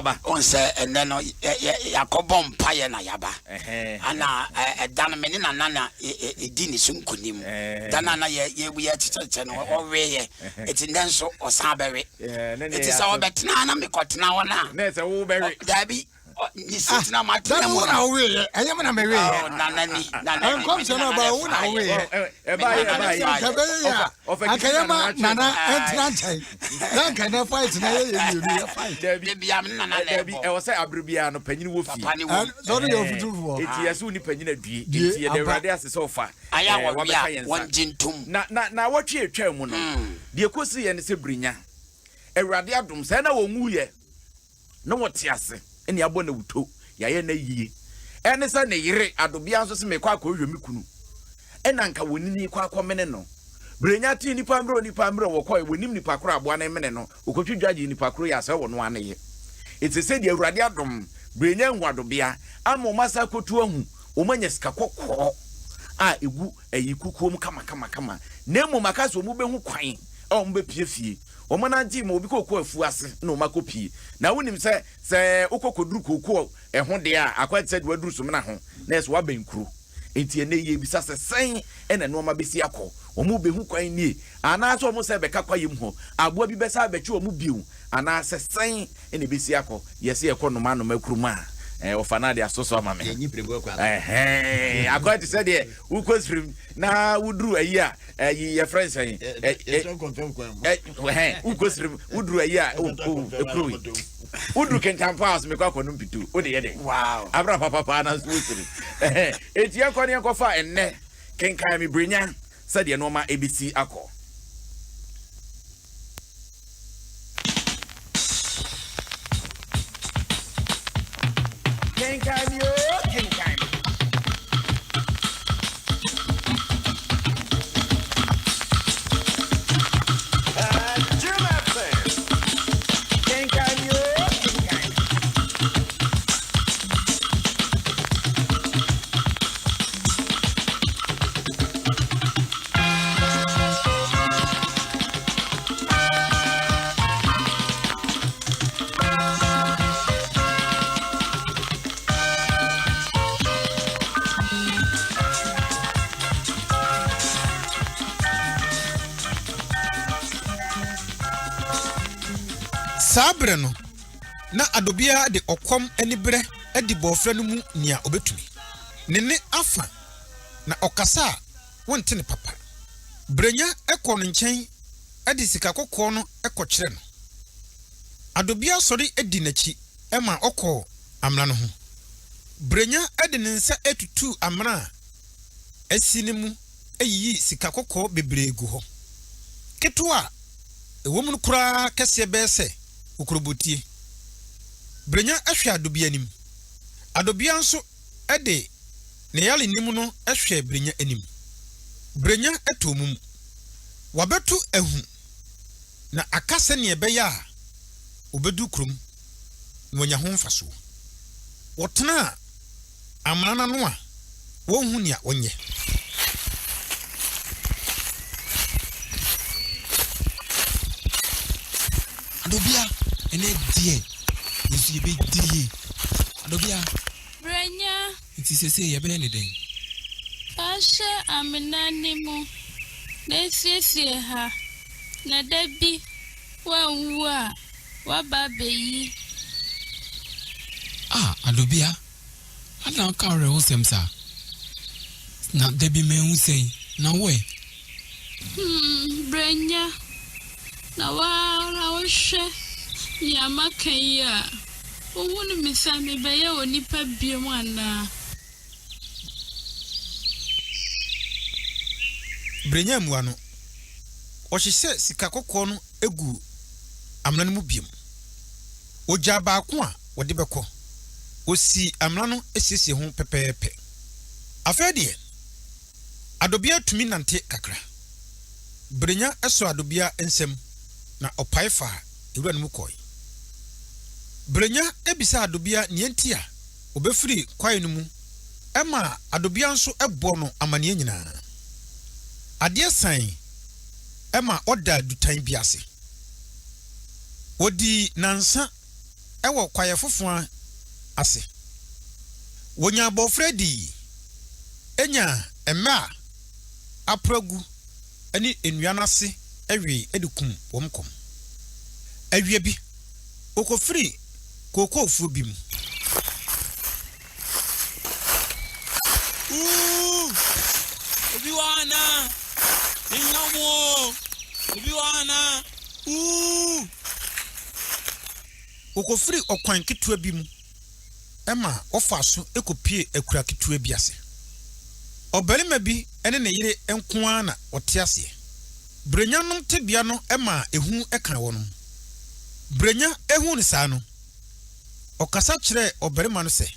Ba. Wohu sɛ ɛnnɛ no yɛakɔbɔ mpaeɛ na yɛaba. Ana ɛda no me ne Nana na yɛdi ne so nkonim. Da no a na yɛkyekyɛkyɛ no ɔweeɛ. Enti nnɛ nso ɔsan bɛwe. Enti sɛ ɔbɛtena na mekɔtena hɔ no a. Na ɛsɛ wobɛwe. Daabi. Ne setena ma tena mu. Da no wo na woweeɛ, ɛnyɛ me na meweeɛ. Oh, Nana ni, Nana ni. Nkɔmhyɛ no ɔbaa wo na woweeɛ. Ɛbaayɛ ɛbaayɛ. Nka bɛyɛ yɛ a, anka yɛma Nana ɛntena nkyɛn. Na anka nɛ fight na yɛyɛ mmienu yɛ fight. Dabi, Da biara me ne Nana na dabi, ɛbɔ. ɛwɔ sɛ abere biara no panyin wɔ fie. Papa ne wɔ mu. Sɛ ɔno yɛ ɔfutufoɔ. Enti yɛsɛ wo ne panyin adue. Due, Enti yɛda ampa. Awurade ase sɛ ɔfa Ayɛ a ɛɛ wɔwe wabɛka a, yɛn nsa. wɔngye ntom. Na na naawɔtwe a etwaa mu no, deɛ ɛkɔsiiɛ ne sɛ Birinya, Awurade adom, sɛɛ na wɔnwuiɛ. na wɔte ase ne abɔ no awuto, yɛayɛ no ayie. Ɛne sɛ ne yere Adobea nso se mekɔ akɔhwehwɛ me kunu, ɛna anka wɔnini kɔ akɔmene no. Berenya tee nnipa mmerɛ onipa mmerɛ wɔkɔɛ, wɔnim nipa koro a aboa no remene no, wɔkɔtwi dwa gyee nipa koro yi a sɛ ɔno ara ne ye. Ete sɛ deɛ Awurade adom Berenya ahu Adobea ama wɔn asan akɔtu ahu, wɔn anya sika kɔkɔɔ a ɛgu ayi kukuo mu kamakamakama, na mmom aka sɛ wɔn bɛhu kwan a wɔn bɛpue fie. Wɔnantee ma obi kɔɔ afuo ase na wɔakɔpue. Na wonim sɛ, sɛ wokɔ kɔduru kookoo ho deɛ a, akɔyɛ te sɛ deɛ woaduru Sumina ho, na ɛsɛ woabɛn kuro. Enti ɛnnɛ yi yɛrebisa sɛ, sɛn na nnoɔma bɛsi akɔ? Wɔrebɛhu kwan nie? Anaasɛ wɔn sɛ bɛka kwaeɛm hɔ, aboa bi bɛsan abɛkye wɔn bio? Anaasɛ sɛn na ɛbɛsi akɔ? Yɛse yɛkɔ nnomaa nnomaa kurom a, eh, wɔfa no ade aso so ama me. Ɛhɛn, akɔyɛ te sɛ deɛ wokɔ sirim na woduru ayi a, ayi yɛfrɛ nsɛn. Ɛhɛn, wokɔ sirim woduru ayi a, ekuro yi. Woduru Kintampo a, mekɔ akɔnom pitu. Wode yɛ dɛ. Abra papapaa nanso wo sirim. Ɛhɛn, enti yɛnkɔ ne yɛnkɔfa ɛnnɛ kenkan me brenya sɛdeɛ nnoɔma ɛbɛsi akɔ. Kenkan mi oo, kenkan mi. Kenkan mi oo, kenkan mi. Saa bere no, na Adobia de ɔkɔm anibere adi bɔɔfrɛ no mu nea obetumi. Ne nne afa, na ɔkasa a wonte no papa. Brenya kɔɔ no nkyɛn de sika kɔkɔɔ no kɔkyerɛ no. Adobia sɔre dii n'akyi ma ɔkɔɔ amena no ho. Brenya de ne nsa tutuu amena a asi no mu yiyii sika kɔkɔɔ bebree gu hɔ. Ketewa a ɛwom no koraa kɛseɛ bɛyɛ sɛ kokurobotie. Brenya hwɛɛ Adobia anim. Adobia nso de ne yare nim no hwɛɛ Brenya anim. Brenya tɔɔ mum. Wabɛto ahu na aka sɛnea ɛbɛyɛ a obedu kurom na wanya ho mfasoɔ. Wɔtenaa amena no ano a wɔnhu nea wɔnyɛ. Adobia, ɛnɛ deɛ yɛn nso yɛbɛdi yie. Adobia. Brɛnya. Nti seesei yɛbɛyɛ ne dɛn? Fa hyɛ amena no mu na esiesie ha, na da bi woanwu a, woaba abɛyi. Ah, Adobia, adɛn na woka awerɛhosɛm saa? Na da bi manwu sɛn? Na wo ɛ? Hmm, Brɛnya, na wo ara wohwɛ nea maka yi a, wohunu me sɛ mebɛyɛ onipa biom anaa? Brenya mmua no, ɔhyehyɛɛ sika kɔkɔɔ no guu amena no mu bio. Ogyaa baako a wɔde bɛkɔ. Osii amena no siesiee ho pɛpɛɛpɛ. Afei deɛ, Adobea tumi nante kakra. Brenya sɔɔ Adobea nsam na ɔpae faa nwura no mu kɔe. Brenya bisaa Adobea nea enti a obefirii kwae no mu maa Adobea nso bɔɔ no amanneɛ nyinaa. Adeɛ sae ma ɔdaa dutan bi ase. Wɔdii nnansa. wɔ kwaeɛ fofoa ase. Wɔnyaa bɔɔfrɛ dii, nyaa mmɛ a aporo agu ne nnua no ase wee de kum wɔn kɔm. Awia bi, wɔkɔfirii kookoofuo bi mu. Ooh! Obi wɔ hɔ anaa? Mehia mo oo! Obi wɔ hɔ anaa? Ooh! Wɔkɔfirii ɔkwan ketewa bi mu ma wɔfaa so kɔpuee akuraa ketewa bi ase. Ɔbarima bi ne ne yere nko ara na wɔte aseɛ. Brɛnyanom tebea no maa ehu kaa wɔn. Brɛnya huu no saa no, ɔkasa kyerɛɛ ɔbarima no sɛ.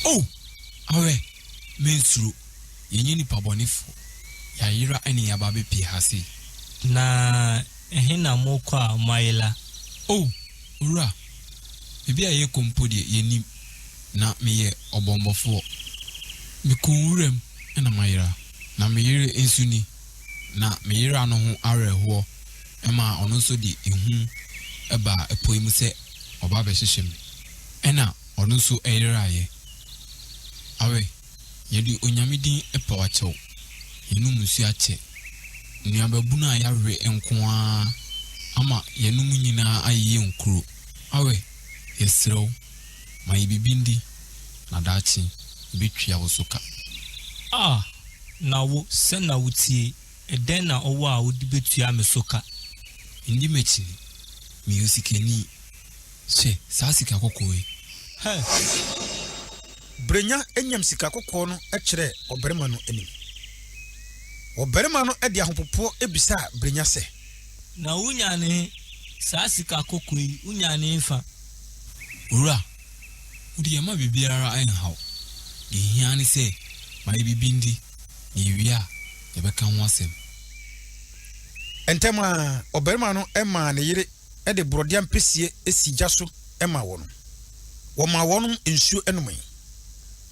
O, awɛ, mensuro. Yɛnyɛ nnipa bɔnefoɔ. Yɛayera ne yɛaba abɛpie ha sei. Na ɛhe na morekɔ a moayera? O, owura, baabi a yɛrekɔ mpo deɛ, yɛnnim, na meyɛ ɔbɔmmɔfoɔ. Mekɔɔ nwuram na mayera, na me yere nso ni, na me yera no ho awerɛhoɔ maa ɔno nso de ehu baa ɛpɔ yi mu sɛ ɔba abɛhyehyɛ me, ɛnna ɔno nso yeraeɛ. Awɛ! Yɛde Onyame din pɛ wo akyɛw, yɛnom nsuo akyɛ. Nnuababunu a yɛawe nko ara ama yɛnom nyinaa ayeyɛ nkuro. Awɛ, yɛsrɛ wo, ma yɛ biribi ndi, na daakye yɛbɛtua wo so ka. Ah, na wo, sɛ na wotie, ɛdɛn na ɔwɔ a wode bɛtua me so ka? Ndi m'akyi ni, meyɛ osikani. Hyɛ saa sika kɔkɔɔ yi. Hɛ! Brenya nyam sika kɔkɔɔ no kyerɛɛ ɔbarima no anim. Ɔbarima no de ahopopoɔ bisaa Brenya sɛ. Na wonyaa no he? Saa sika kɔkɔɔ yi, wonyaa no hefa? Owura, wo deɛ mma biribiara nnha wo. Deɛ ɛhia ara ne sɛ ma yɛ biribi ndi, na yɛwie a, yɛbɛka ho asɛm. Ntɛm ara, ɔbarima no maa ne yere de borɔdeɛ ampesie sii gya so maa wɔn. Wɔmaa wɔn nsuo nomee.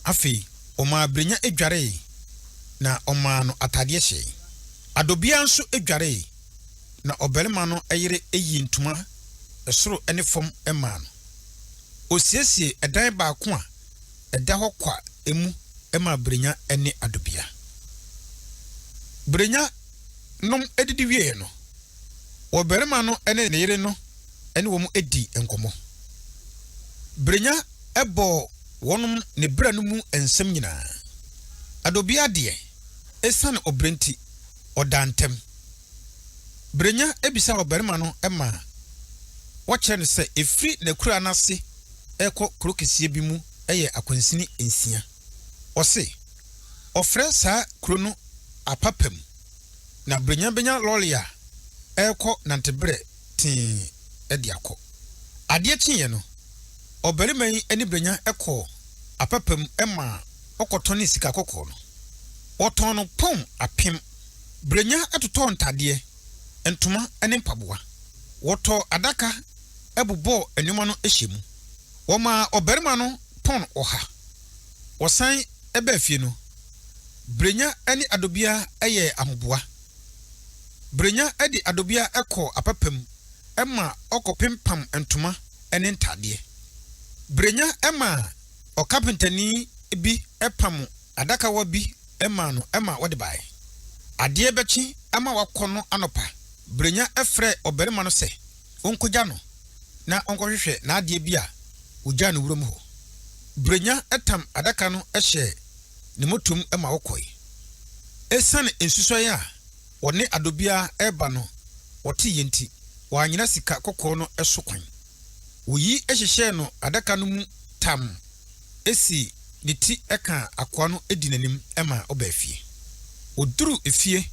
Afei ɔmaa Brenya dwaree, na ɔmaa no atadeɛ hyɛe. Adobea nso dwaree, na ɔbarima no yere yii ntoma soro ne fam maa no. Ɔsiesiee ɛdan baako a ɛda hɔ kwa mu maa Brenya ne Adobea. Brenya nom didi wieeɛ no, Ɔbarima no ne ne yere no ne wɔn dii nkɔmmɔ. Brenya bɔɔ wɔn ne bra no mu nsɛm nyinaa. Adobea deɛ, esiane ɔbrɛ nti, ɔdaa ntɛm. Brenya bisaa ɔbarima no ma wɔkyerɛɛ no sɛ ɛfiri n'akuraa no ase rekɔ kuro kɛseɛ bi mu yɛ akwansini nsia. Ɔse ɔfrɛ saa kuro no Apapam. Na Brenya benya lɔre a ɛrekɔ Nanteberɛ tee de akɔ. Adeɛ kyeeɛ no, ɔbarima yi ne Brenya kɔɔ Apapam maa ɔkɔtɔnee sika kɔkɔɔ no. Wɔtɔn no pɔn apem. Brenya totɔɔ ntadeɛ, ntoma ne mpaboa. Wɔtɔɔ adaka bobɔɔ nneɛma no hyɛ mu. Wɔmaa ɔbarima no pɔn ɔha. Wɔsan baa fie no, Brenya ne Adobia yɛɛ ahoboa. Brenya de Adobia kɔɔ apapam ma ɔkɔpempam ntoma ne ntadeɛ. Brenya maa ɔkapentani bi pam adakawa bi maa no ma ɔde baeɛ. Adeɛ rebɛkye ama wakɔ no anɔpa, Brenya frɛɛ ɔbarima no sɛ ɔnkɔgya no na ɔnkɔhwehwɛ n'adeɛ bi a ɔgyaa no wuram hɔ. Brenya tam adaka no hyɛɛ ne motom ma ɔkɔe. Esiane nsusuan a ɔne Adobia reba no wɔteeɛ nti, wɔannyina sika kɔkɔɔ no so kwan. Woyi hyehyɛɛ no adaka no mu tam sii ne ti kaa akoa no di n'anim ma ɔbaa fie. Ɔduruu efie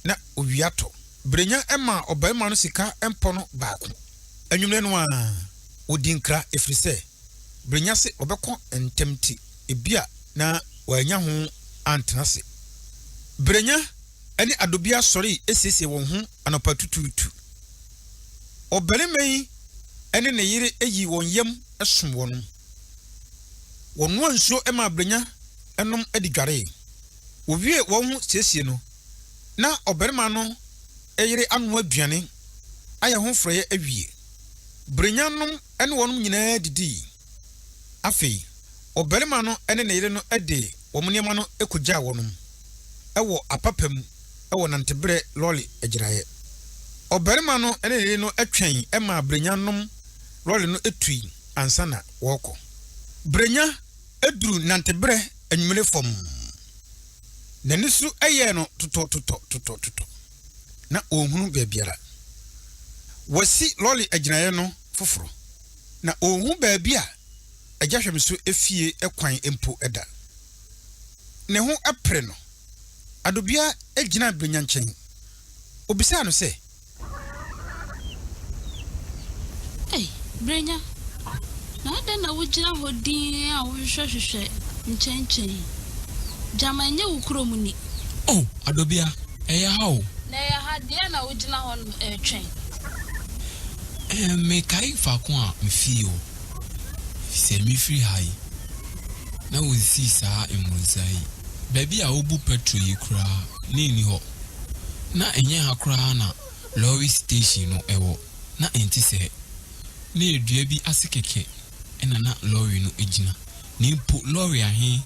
na owia tɔ. Brenya maa ɔbarima no sika mpɔ no baako. Anwummerɛ no ara, wɔdii nkra ɛfiri sɛ Brenya se ɔbɛkɔ ntɛm nti ebia na wannya ho antena ase. Brenya ne Adobia sɔree siesiee wɔn ho anɔpa tutuutu. Ɔbarima yi ne ne yere yii wɔn yam som wɔn. Wɔnoaa nsuo maa Brenya nom de dwaree. Wɔwiee wɔn ho siesie no, Ná ɔbarima no yere anoa aduane ayɛ ho forɔeɛ awie. Buronyanom ne wɔnom nyinaa didii. Afei, ɔbarima no ne ne yere no de wɔn nneɛma no kɔgyaa wɔnom wɔ apapa mu wɔ Nanteberɛ lɔre agyinaeɛ. Ɔbarima no ne ne yere no twɛn maa Buronyanom lɔre no tui ansa na wɔrekɔ. Buronya duruu Nanteberɛ anwummere fam. N'ani so yɛɛ no totɔtotɔ-totɔtotɔ. Ná ɔnhunu baabiara. Wɔasi lɔre agyinaeɛ no foforɔ, na ɔnhu baabi a Agya Hwɛmiso fie kwan mpo da. Ne ho pere no. Adobia gyinaa Brenya nkyɛn. Ɔbisaa no sɛ. Ei, Brenya, na adɛn na wugyina hɔ dinn a wohwehwɛhwehwɛ nkyɛnkyɛn yi? Gyama ɛnyɛ wo kurom ni. Oh, Adobea, ɛyɛ ha o. Na ɛyɛ ha deɛn na wogyina hɔnom retwɛn? Ɛɛ, mekae faako a mifii hɔ, efisɛ mifiri ha yi, na wonsii saa mmorosa yi. Baabi a wobu pɛtro yi koraa, na enni hɔ. Ná ɛnyɛ ha koraa na lɔre station no wɔ, na ɛnte sɛɛ. Na ɛyɛ dua bi ase kɛkɛ na na lɔre no gyina, na mpo lɔre ahe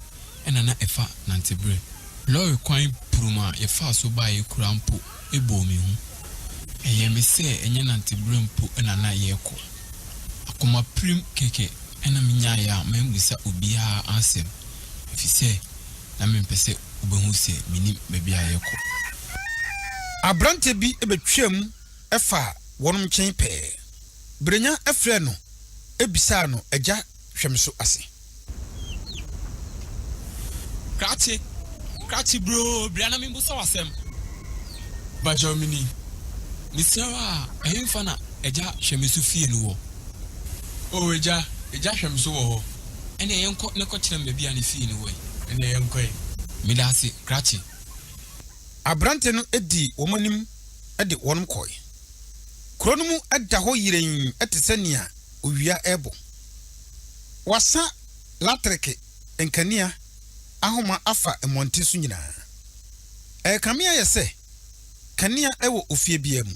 na na ɛfa Nanteberɛ. Lɔre kwan purum a yɛfaa so baeɛ koraa mpo bɔɔ me hu. Ɛyɛɛ me sɛ ɛnyɛ Nanteberɛ mpo na na yɛrekɔ. Akomapirim kɛkɛ na menyaeɛ a mammisa obiara asɛm, efisɛ na mempɛ sɛ wobehu sɛ minnim baabi a yɛrekɔ. Aberante bi betwaam faa wɔn nkyɛn pɛɛ. Brenya frɛɛ no bisaa no agya hwɛmso ase. Krakye, krakye broo, bra na memmisa wo asɛm. Mpakyɛw mini, mesrɛ wo a, ɛhemfa na agya hwɛmeso fie no wɔ? Oh agya, agya hwɛmeso wɔ hɔ. Ɛnneɛ yɛnkɔ na kɔkyerɛ me baabi a ne fie no wɔ yi. Ɛnneɛ yɛnkɔ ɛ. Meda ase, krakye. Aberante no dii wɔn anim de wɔn kɔe. Kuro no mu da hɔ yirenn te sɛ nea owia rebɔ. Wɔasa latreke nkanea ahoma afa mmɔnten so nyinaa. Ɛrekame ayɛ sɛ kanea wɔ ofie biara mu.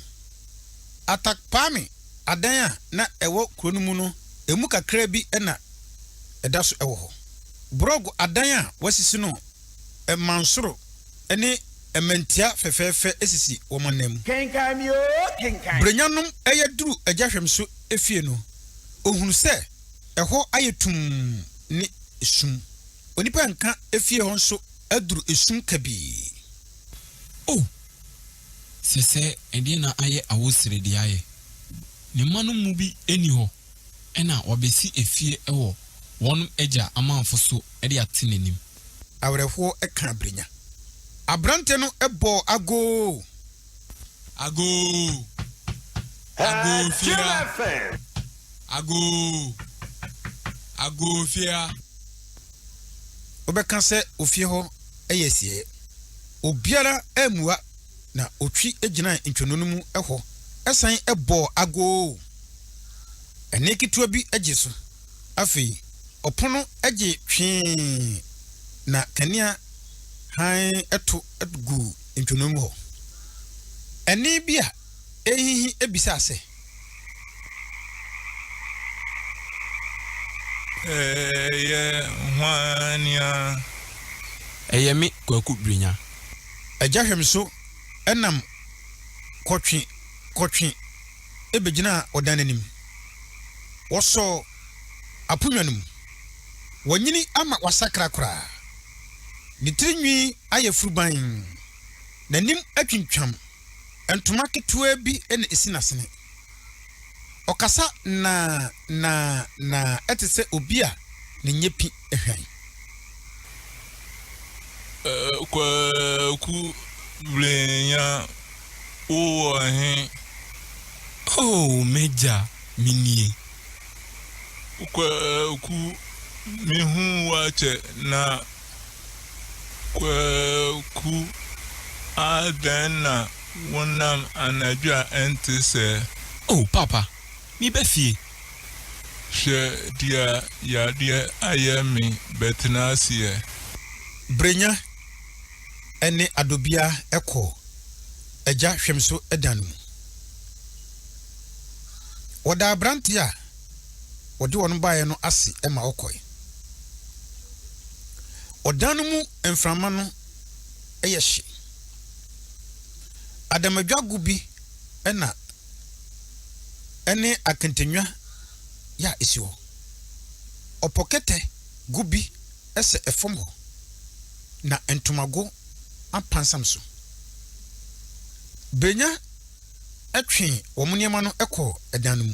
Atakpame adan a na ɛwɔ kuro no mu no, emu kakraa bi na ɛda so wɔ hɔ. Borɔgo adan a wɔasisi no mmansoro ne mmantia fɛfɛɛfɛ sisi wɔn ananmu. Kenkan me oo, kenkan. Brenyanom reyɛ duru Agyahwɛmso fie no, ohunu sɛ ɛhɔ ayɛ tumm ne sum. Onipa nka fie hɔ nso aduru esum kabii. O! Sɛsɛɛ ɛdeɛn na ayɛ awosere de ayɛ? Ne mma no mu bi nni hɔ na wɔabɛsi efie wɔ wɔn agya amanfo so de ate n'anim. Awerɛhoɔ kaa Brenya. Aberante no bɔɔ agoo. Agoo! Agoo fiaa! Agoo! Agoo fiaa! Wobɛka sɛ ofie hɔ yɛ asieɛ. Obiara ammua na otwi gyinaa ntwonoo no mu hɔ san bɔɔ agoo. Ɛnne ketewa bi gyee so. Afei ɔpono gye twee na kanea hann to guu ntwonoo mu hɔ. Ɛnne bi a ɛrehinhi bisaa sɛ. Ɛyɛ hwan a? Ɛyɛ me, Kwaku Brenya. Agya Hwɛmso nam kɔtwe kɔtwe bɛgyinaa ɔdan no anim. Wɔsɔɔ aponnwa no mu. Wanyini ama wasakra koraa. Ne tiri nwi ayɛ furubann. N'anim atwintwam. Ntoma ketewaa bi na esi n'asene. Ɔkasa naa naa naa te sɛ obi a ne nyepi hwan. Kwaku Brenya, wowɔ he? Oh, m'agya, menie. Kwaku, mehu wo akyɛ na Kwaku, adɛn na wonam anadwo a ɛnte sɛɛ? Oh, Paapa, meba fie. Hwɛ deɛ yadeɛ ayɛ me bɛtena aseɛ. Brenya ne Adobia kɔɔ. Agya Hwɛmso dan no mu. Wɔdaa aberante a wɔde wɔn baeɛ no ase ma ɔkɔe. Ɔdan no mu mframa no yɛ hye. Adamadwago bi na ɛne akentannwa yɛ a ɛsi hɔ. Ɔpɔkɛtɛ go bi sɛ fam hɔ, na ntomago apansam so. Brenya twee wɔn nneɛma no kɔɔ dan no mu.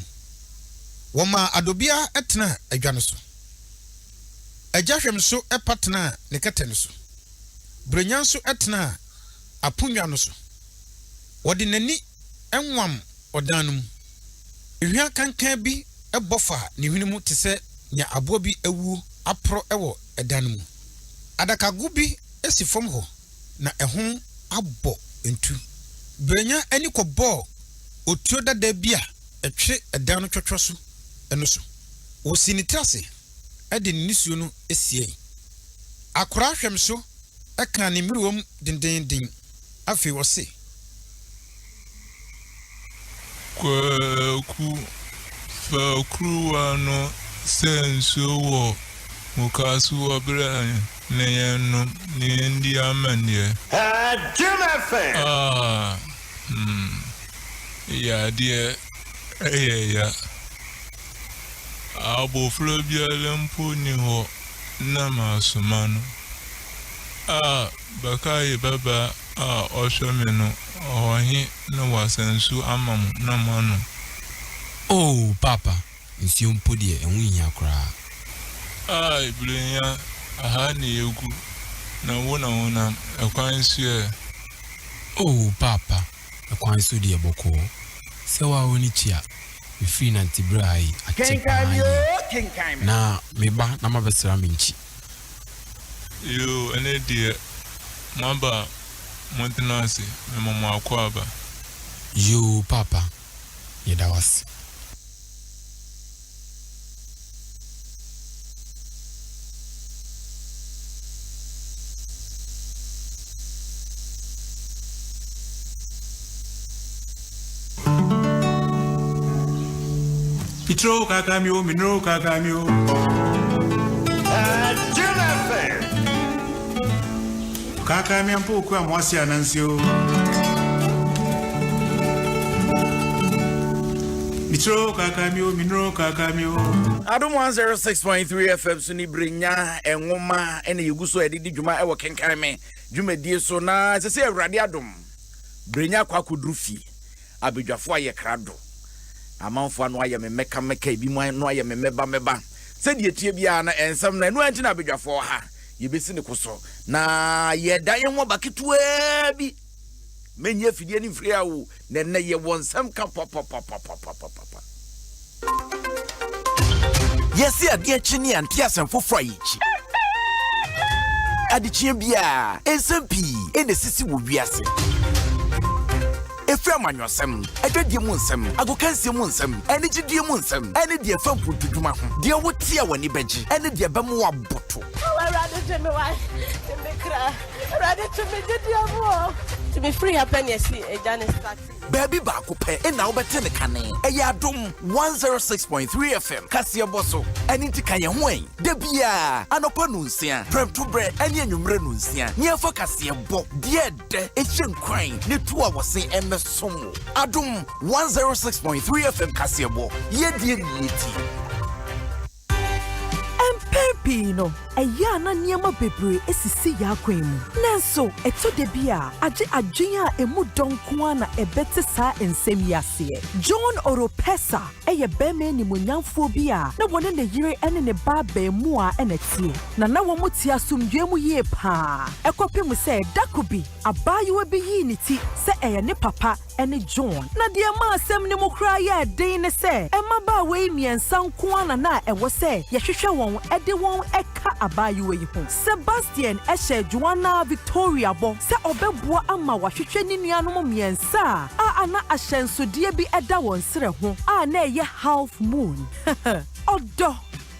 Wɔmaa Adobea tenaa adwa no so. Agya Hwɛmso pa tenaa ne kɛtɛ no so. Brenya nso tenaa aponnwa no so. Ɔde n'ani nwam ɔdan no mu. Hwa kankan bi bɔ faa ne hwene mu te sɛ nea aboa bi awu aporɔ wɔ dan no mu. Adakago bi si fam hɔ na ɛho abɔ ntu. Brenya ani kɔbɔɔ otuo dada bi a ɛtwere dan no twɔtwɔ so no so. Osii ne tiri ase de ne nisuo no siei. Akwadaa hwɛmso kaa ne mmerewam dendeenden. Afei ɔse. Kwaku, fa kuruwa no sɛ nsuo wɔ mukaase hɔ brɛ na yɛnnom na yɛndi amanneɛ. Ah, hmm, yadeɛ ɛyɛ ya. Abɔfra biara mpo nni hɔ na masoma no. Ah, Bakaye babaa a ɔhwɛ me no, ɔwɔ he na wasa nsu ama mo na moanom? Oh, Paapa, nsuo mpo deɛ, ɛho nhia koraa. Ai, Brenya, aha na yɛgu, na wo na wonam, ɛkwan so ɛ? Oh, Paapa, ɛkwan so deɛ bɔkɔɔ. Sɛ wo ara w'ani tua, mefiri Nanteberɛ ha yi akyɛ Kenkan paa me yie, oo, kenkan me. na meba na mabɛsra me nkyi. Yoo ɛnɛ deɛ moaba a montena ase mema mo akwaaba. Yoo paapa yɛda wo ase. Mitro kaka mi o, minro kaka mi o. Kaka mi ampo ku amoase anansi o. Mitro kaka mi o, minro kaka mi o. Adom 106.3 FM so ne Brenya nwoma na yɛgu so a yɛde di dwuma wɔ Kenkan Me dwumadie so na ɛsɛ sɛ Awurade adom Brenya akɔ akɔduru fie. Abadwafo ayɛ krado. Amanfo ano ayɛ me mmɛka mmɛka, ebinom ano ayɛ me mmɛba mmɛba. Sɛdeɛ ɛteɛ biara no, nsɛm no, ɛno ara nti na abadwafoɔ wɔ ha. Yɛbɛsi ne ko so, na yɛreda yɛn ho aba ketewaa bi. Mɛnyi afidie no mfiri ha o, na ɛnnɛ yɛwɔ nsɛm ka papapapapapapa. Yɛse adeɛ kye ne yɛante asɛm foforɔ a yɛkyi. Adekyeɛ biara, nsɛm pii na ɛsisi wɔ wiase. Ɛfiri amanyɔsɛm, adwadie mu nsɛm, agokansie mu nsɛm, anigyedie mu nsɛm, ɛne deɛ ɛfa mpuntudwuma ho. Deɛ wote a w'ani bɛgye, ɛne deɛ ɛbɛma woaboto. Awurade gye me wae, gye me kra. Awurade to me gyedie mu o. Nti me firi ha pɛ ne ɛsi agya ne start. Baabi baako pɛ na wobɛte no kane. Ɛyɛ Adom 106.3 FM kaseɛbɔ so. Ɛno nti ka yɛn ho ɛ da biara anɔpa nonsia, prɛmtoberɛ ne anwummerɛ nonsia ne yɛmfa kaseɛbɔ, deɛ ɛdɛ, ɛhyɛ nkuran ne to a wɔse ɛmmɛsom wo. Adom 106.3 FM kaseɛbɔ, yɛdeɛ nie tie. Mpɛn pii no, ɛyɛ a na nneɛma bebree sisi yɛn akwan mu. Nanso, ɛtɔ da bi a, agye adwene a emu dɔ nko ara na ɛbɛte saa nsɛm yi aseɛ. John Oropesa yɛ barima animuonyamfoɔ bi a na wɔne ne yere ne ne ba abaamua na ɛteɛ, na na wɔte asomdwoeɛ mu yie pa ara kɔpem sɛ da ko bi, abaayewa bi yii ne ti sɛ ɛyɛ ne papa ne John. Na deɛ ɛmaa asɛm no mu koraa yɛɛ den ne sɛ, mmabaawa yi mmiɛnsa nko ara na na ɛwɔ sɛ yɛhwehwɛ wɔn de wɔn ka abaayewa yi ho. Sebastian hyɛɛ Joanna Victoria bɔ sɛ ɔbɛboa ama wɔahwehwɛ ne nuanom mmiɛnsa a a na ahyɛnsodeɛ bi da wɔn serɛ ho a na ɛyɛ half moon. Ɔdɔ,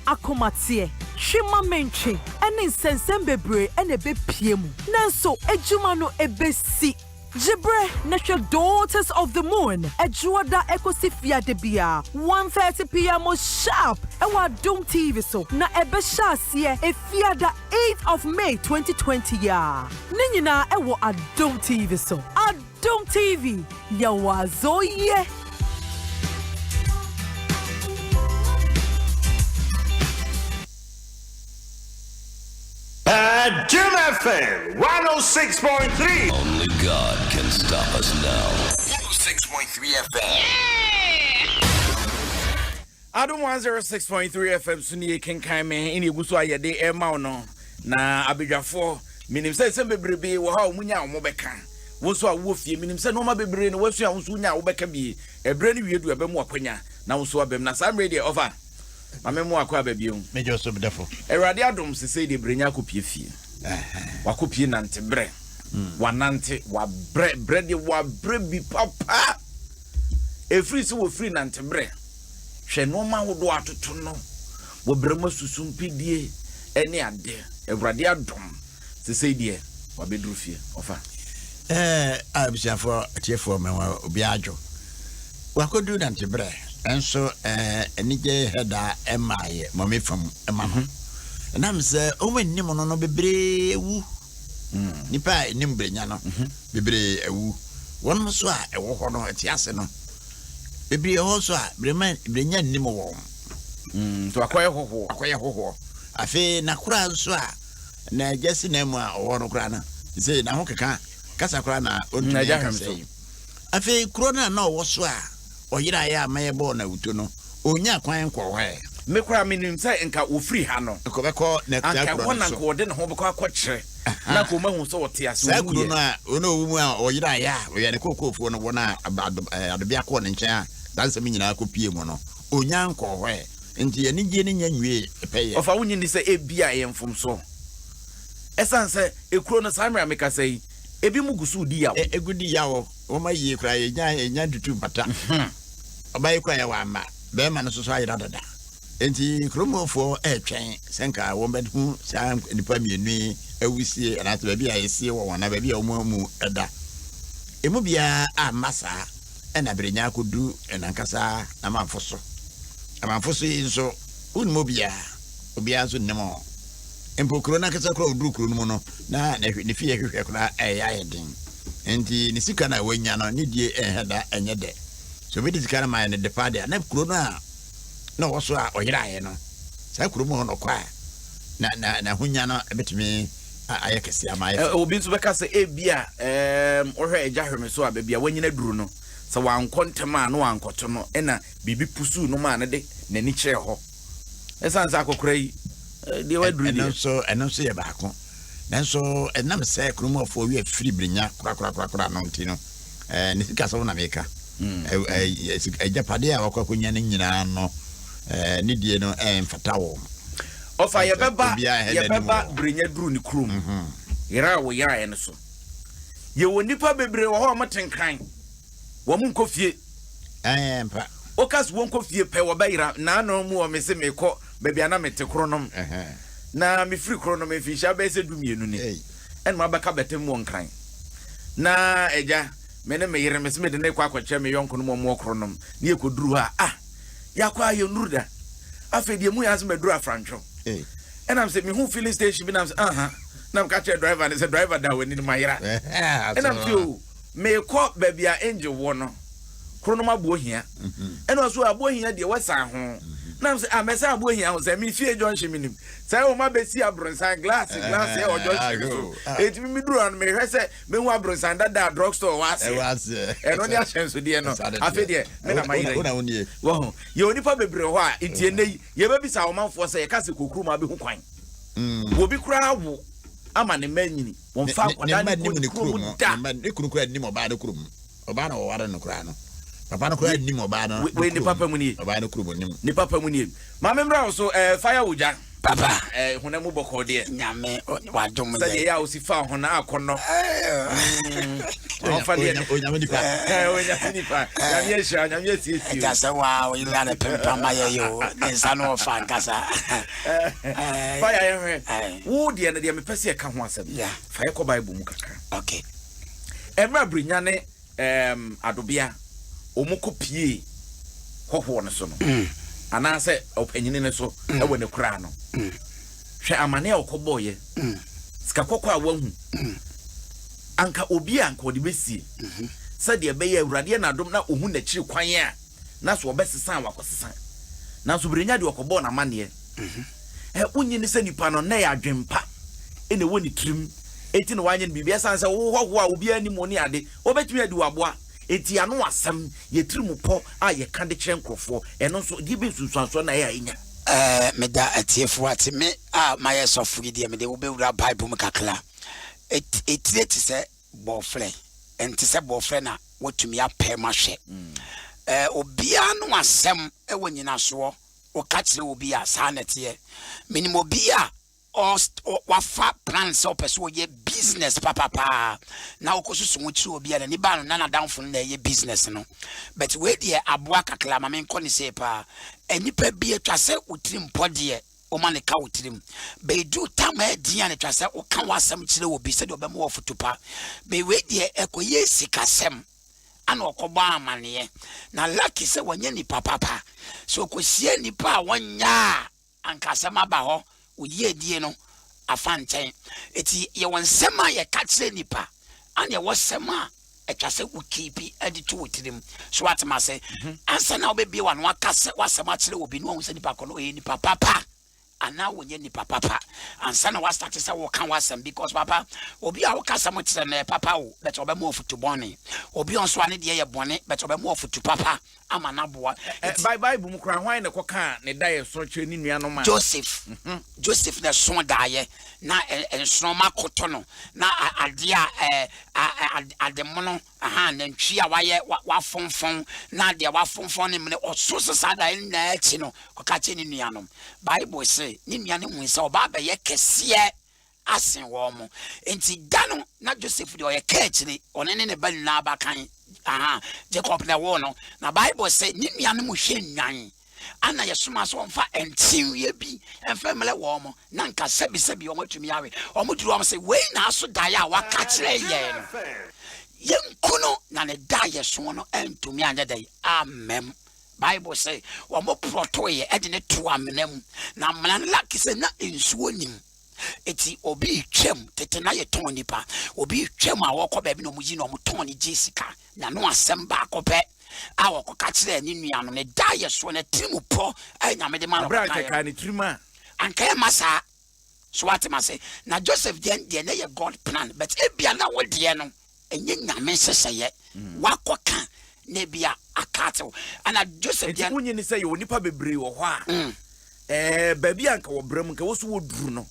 akomateɛ, twe ma mentwe, ne nsɛnsɛm bebree na ɛbɛpue mu. Nanso adwuma no bɛsi. Gye berɛ na hwɛ Daughters of the Moon Ɛdwoada ɛkɔsi Fiada biara 1:30 pm sharp ɛwɔ Adom TV so na ɛbɛhyɛ aseɛ Efiada 8th of May 2020 yi ara. Ne nyinaa ɛwɔ Adom TV so. Adom TV, yɛwɔ azɔ yɛ! Adom FM 106.3. Only God can stop us now. 106.3 FM. Adom 106.3 FM so nie kenkan me ɛne ɛgu so a yɛde ɛma wo no na abadwafoɔ menim sɛ nsɛm bebrebe wɔ hɔ a wɔn nya a wɔn bɛka wo nso a wowɔ fie menim sɛ nneɛma bebree na wɔasua a wo nso wonya a wobɛka bie ɛberɛ no wie du ɛbɛmu akwanya na wo nso abam na saa mmerɛ deɛ ɔfa Ma me mmoa akɔ aba bio. Megye wo so bdɛfo. Awurade adom sesei deɛ brenya akɔpie fie. Wakɔpie nante brɛ. Wanante, wabrɛ, brɛ deɛ wabrɛ bi papa. Ɛfiri sɛ wɔfiri nante brɛ. Hwɛ nnoɔma ahodoɔ atoto no. Wɔbrɛ mu asusu mpedie ne adeɛ. Awurade adom. Sesei deɛ wabɛduru fie. Ɔfa. Ɛɛ abusuafoɔ atiefoɔ mɛwa obiara adwo. Wakɔduru nanteberɛ nso ɛɛ anigye hɛda ɛmmaeɛ mɔme fam ɛma no. Ɛnam sɛ wɔn anim no no bebree awu. Nipa a ɛnim brenya no bebree awu. Wɔn nso a ɛwɔ hɔ no ɛte ase no bebree wɔ hɔ nso a brenya nnim wɔn. Nti wakɔyɛ hɔhoɔ. Wakɔyɛ hɔhoɔ. Afei n'akora nso a Na agya si nan mu a ɔwɔ no koraa no, seesei n'ahokeka kasa koraa na ɔntumi nkasa yi. Afei kuro no a na ɔwɔ so a ɔyeraeɛ a ma yɛbɔɔ no awuto no, ɔnnya kwan nkɔɔ hɔ ɛ. Me koraa menim sɛ nka ɔfiri ha no, Nka ɔbɛkɔ na saa anka kuro ɛhɔ no na so. nka ɔde ne ho bɛkɔ akɔkyerɛ, na nka wɔahu sɛ ɔte ase, Saa kuro ɔwuiɛ. no a ɔno ɔwu mu a ɔyeraeɛ a ɔyɛ ne kookoofoɔ no, wɔn a Adobea kɔɔ ne nkyɛn a saa nsɛm nyinaa kɔpuee mu no, ɔnnya nkɔɔ hɔ ɛ. Enti anigyeɛ no nnya nwiee pɛyɛ. Ɔfa wonnye nni sɛ ebia ɛyɛ mfomsoɔ? Ɛsiane sɛ ekuro no saa mmerɛ a mekasa yi, ebinom gu so redi yaw. Egu di yaw, wɔn ayie koraa yɛnya yɛnya ntutu mpata. Ɔbaa yi koraa yɛ wamma, barima no nso so ayera dada. Enti kurom hɔfoɔ retwɛn sɛ nka wɔbɛhu saa nnipa mmienu yi awusie anaasɛ baabi a yɛsie wɔn anaa baabi a wɔn amu da. Emu biara amma saa ɛna Berenya akɔdu n'ankasa n'amanfo so. Amanfo so yi nso, wonnim obiara, obiara nso nnim wɔn. Mpo kuro no ankasa koraa ɔduru kuro no mu no, na ne fie hwehwɛ koraa ɛyɛ ayɛ den. Enti ne sika no a wanya no, ne die nhɛ da nyɛ dɛ. Sɛ obi de sika no ma no de paa deɛ a, na kuro no a na ɔwɔ so a ɔyeraeɛ no, saa kuro mu hɔ na ɔkɔ a, na na n'ahonya no bɛtumi ayɛ kɛse ama ayɛ fɛ. Obi nso bɛka sɛ ebia ɛɛm wohwɛ Agya Hwemeso a baabi a wanyini aduru no, sɛ wankɔ ntɛm a na wankɔto no ɛna biribi pusuu no maa no de n'ani kyerɛɛ hɔ. Ɛsiane sɛ akɔkora yi, deɛ waduru Ɛno deɛ. nso, ɛno nso yɛ baako. Nanso ɛnam sɛ kurom hɔfoɔ werɛ firi Brenya korakorakorakora no nti no, ɛɛ, ne sikasɛm na meka. Ɛ, ɛ, sik, agyapadeɛ a wakɔ akɔnya no nyinaa no, ɛɛ, ne die no ɛmfata wɔn. Ɔfa Ɛnti yɛbɛba, obiara nhɛ n'anim yɛbɛba wɔ hɔ. Brenya duru ne kurom. Yera a wɔyeraeɛ no so. Yɛwɔ nnipa bebree wɔ hɔ a wɔte Nkran. Wɔn nkɔ fie. Ɛɛ mpa. Woka se wɔnkɔ fie pɛ wɔbɛyera. Naano mu wɔ mese mekɔ baabi a na mete Kronom. Na mefiri Kronom mfinhyia bɛyɛ sɛ dumienu ni. Ɛna mabɛka Bɛtem wɔ Nkran. Na agya, me ne me yere mese mede no rekɔ akɔkyerɛ me yɔnkonom wɔn wɔ Kronom. Ne yɛkɔduru hɔ a, ah! Yɛakɔ a yɛnnuru da. Afei deɛ emu yɛ ara sɛ maduru Afrantwo. Ɛna mese mehu filling station bi na mese aha. Na meka kyerɛ driver no sɛ driver da w'ani no mayera. Ɛna mese o. Merekɔ baabi a Angel wɔ no, Kronom Abohia. Ɛna ɔso Abohia deɛ wɔsan ho. Na mesɛ ah mɛsan Abohia ho sɛ me fie junction menim. Sɛ wɔn abɛsi abronsan glass glass ɛwɔ junction no so. Eti mi duru hɔ no mehwɛ sɛ mehu abronsan dada a drug store wɔ aseɛ. Ɛno ne ahyɛnsodeɛ no. Afei deɛ me na mayera yi. Wɔho yɛ onipa bebree hɔ a nti ɛnɛ yi yɛbɛbisa ɔmanfoɔ sɛ yɛka sɛ kɔ kurom abɛhu kwan. Obi koraa wo ama ne mma anyini. Wɔmfa akwadaa no nkɔ ne kurom da. Ne kunu koraa nnim ɔbaa no kurom. Ɔbaa na wɔware no koraa no. Papa no koraa nnim ɔbaa no Wei ne papa mu nie. Ɔbaa no kurom nnim. Ne papa mu nie. Maame mmra wo so ɛɛ fire wo gya. Papa. Ɛɛ honam mu bɔkɔɔ deɛ. Nyame wadom yɛ. Sɛdeɛ ɛyɛ a wosi fa ho na akɔnɔ. Ɔfa deɛ. Onyame nipa. Onyame nipa. Nyame ahyira nyame asiesie. Ɛgya sɛ waa oyere a ne pempam ayɛ yi o ne nsa no ɔfa nkasa. Fire yɛhwɛ. Wo deɛ no deɛ mepɛ sɛ yɛka ho asɛm. Fa yɛkɔ Bible mu kakra. Okay. Mmerɛ a Brenya ne ɛɛm Adobea wɔn kɔ piee hɔhoɔ no so no, anaasɛ ɔpanyini no so wɔ n'akuraa no, hwɛ amane a ɔkɔbɔeɛ, sika kɔkɔɔ a wahu, anka obi a anka ɔde bɛsie, sɛdeɛ ɛbɛyɛ Awurade yɛ n'adom na ɔhu n'akyiri kwan a, na so ɔbɛsesa a wakɔsesa. Nanso Brenya deɛ ɔkɔbɔɔ no amanneɛ. Ɛ, wonnye nni sɛ nipa no, na ɛyɛ adwempa na ɛwɔ ne tirim enti na wanyɛ no biribi. Ɛsiane sɛ wo hɔhoɔ a obiara nnim wo ne ade, wɔbɛtumi adi wo aboa. Enti ano asɛm, yɛn tirimupɔ a yɛka de kyerɛ nkurɔfoɔ, ɛno nso, deɛ bɛn nsunsuansoɔ na ɛyɛ a ɛnya? Ɛɛ, meda atiefoɔ ase. Me a mayɛ sɔfo yi deɛ, mede wo bɛwura Bible mu kakra. Et, etire te sɛ bɔɔfrɛ. Ɛnte sɛ bɔɔfrɛ na woatumi apɛ mu ahwɛ. Ɛɛ, obiara ano asɛm wɔ nyinasoɔ. Woka kyerɛ obi a, saa na ɛteɛ. Menim obi a wafa plan sɛ ɔpɛ sɛ ɔyɛ business papapaa na ɔkɔsusu ho kyerɛ obi a n'ani baa no na n'adamfo no na ɛyɛ business no. But wei deɛ aboa kakra ma menkɔ ne sei paa. Nnipa bi atwa sɛ wo tirim pɔ deɛ woma ne ka wo tirim. Bɛduru tam a ɛdin a na atwa sɛ woka w'asɛm kyerɛ obi sɛdeɛ ɔbɛma wo afotu pa. But wei deɛ ɛkɔyɛ sikasɛm. Ana ɔkɔbɔ amaneɛ. Na lucky sɛ wanya nipa papa. Sɛ ɔkɔhyia nipa a wɔnyɛ a anka asɛm aba hɔ, wo yiedie no afa nkyɛn. Eti yɛwɔ nsɛm a yɛka kyerɛ nipa, ana yɛwɔ sɛm a ɛtwa sɛ wo keepi de to wo tirim. So wate m'ase? Ansa na wobɛbue w'ano aka sɛ w'asɛm akyerɛ obi no wahu sɛ nipa ko no ɔyɛ nipa papa anaa ɔnyɛ nipa papa ansa na w'astarte sɛ woka w'asɛm because papa obi a woka asɛm kyerɛ no ɛyɛ papa o but ɔbɛma wo afutu bɔne, obi nso a ne deɛ yɛ bɔne but ɔbɛma wo afutu papa. ama no aboa. Ɛ, ɛ, Bible mu koraa, hwan na ɛkɔkaa ne daeɛso kyerɛ ne nuanom a. Joseph. Joseph na ɛsoo daeɛ, na ɛ, nsoromma koto no, na a, adeɛ a, ɛ, a, ɛ, ademono, aha, nantwie a wayɛ, wa, wafonfɔn, na deɛ wafonfɔn no mene, ɔso so saa daeɛ no nyinaa akyi no, ɔka kyerɛ ne nuanom. Bible se, ne nuanom hui sɛ ɔba abɛyɛ kɛseɛ asen wɔn. Enti da no, na Joseph deɛ ɔyɛ kaakyire, ɔno ne ne ba nyinaa abakan, aha, Jacob na ɛwoo no. Na Bible sɛ ne nuanom hwɛ nnwan, ana yɛsomaa sɛ wɔmfa nkyinweɛ bi mfa mmrɛ wɔn, na nka sɛbisɛbi wɔatumi awe. Wɔduru hɔ, wɔse, Wei na aso daeɛ a waka kyerɛ yɛn no, yɛnku no, na ne daeɛso no antumi anyɛ dɛn? Ammam. Bible se wɔprɔtoeɛ de no too amena mu, na amena no lucky sɛ na nsuo nnim. Eti obi retwam, tete na yɛtɔn nnipa, obi retwam a ɔrekɔ baabi na wɔyi no, wɔtɔn no gye sika. Na no asɛm baako pɛ a ɔkɔka kyerɛɛ ne nua no, ne daeɛsoɔ, n'atirimpɔ a Nyame de ma no Aberɛ a ɔkɔkaeɛ anka no, ne tirim a. anka ɛmma saa. So woate m'ase? Na Joseph deɛ deɛ na ɛyɛ God plan, but ebia na wo deɛ no, ɛnyɛ Nyame nhyehyɛeɛ. Woakɔka na ebia aka ate wo. Ɛna Joseph Enti deɛ. wonnye nni sɛ yɛwɔ nnipa bebree wɔ hɔ a, ɛɛ, baabi a anka wɔbrɛ mu, anka ɛwɔ sɛ wɔduru no,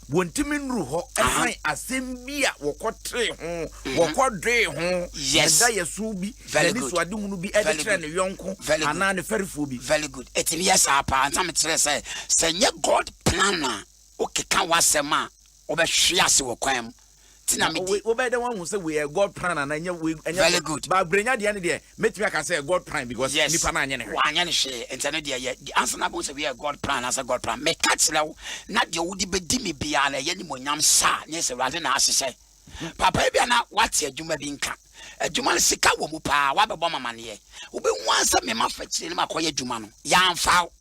wɔntumi nnuru hɔ ɛsiane asɛm bi a wɔkɔtee ho, wɔkɔdoe ho, ne daeɛso bi, n'anisoadehunu bi de kyerɛɛ ne yɔnko anaa ne fɛrefoɔ bi. Very good. Ɛtumi yɛ saa paa. Nti na mekyerɛɛ sɛ, sɛ ɛnyɛ God plan a, wokeka w'asɛm a, wobɛhwe ase wɔ kwan mu. Nti na Na medi. wei, wobɛyɛ dɛn woahu sɛ wei ɛyɛ God plan anaa ɛnyɛ wei, ɛnyɛ Very God. good. But Brenya deɛ no deɛ, mɛtumi aka sɛ ɛyɛ God plan because Yes. nipa no anyɛ no hwee. Wanyɛ no hwee. Nti ɛno deɛ yɛ, ansa na wobɛhu sɛ wei yɛ God plan anaasɛ God plan, meka kyerɛ wo, na deɛ wode bɛdi me biara no, ɛyɛ animuonyam sa a, na ɛyɛ sɛ Awurade na ahyehyɛ. Papa, ebia na woate adwuma bi nka. Adwuma no, sika wɔ mu paa, woabɛbɔ me amaneɛ. Wobɛhu ara sɛ me mafa akyire na makɔyɛ adwuma no, yɛamfa wo.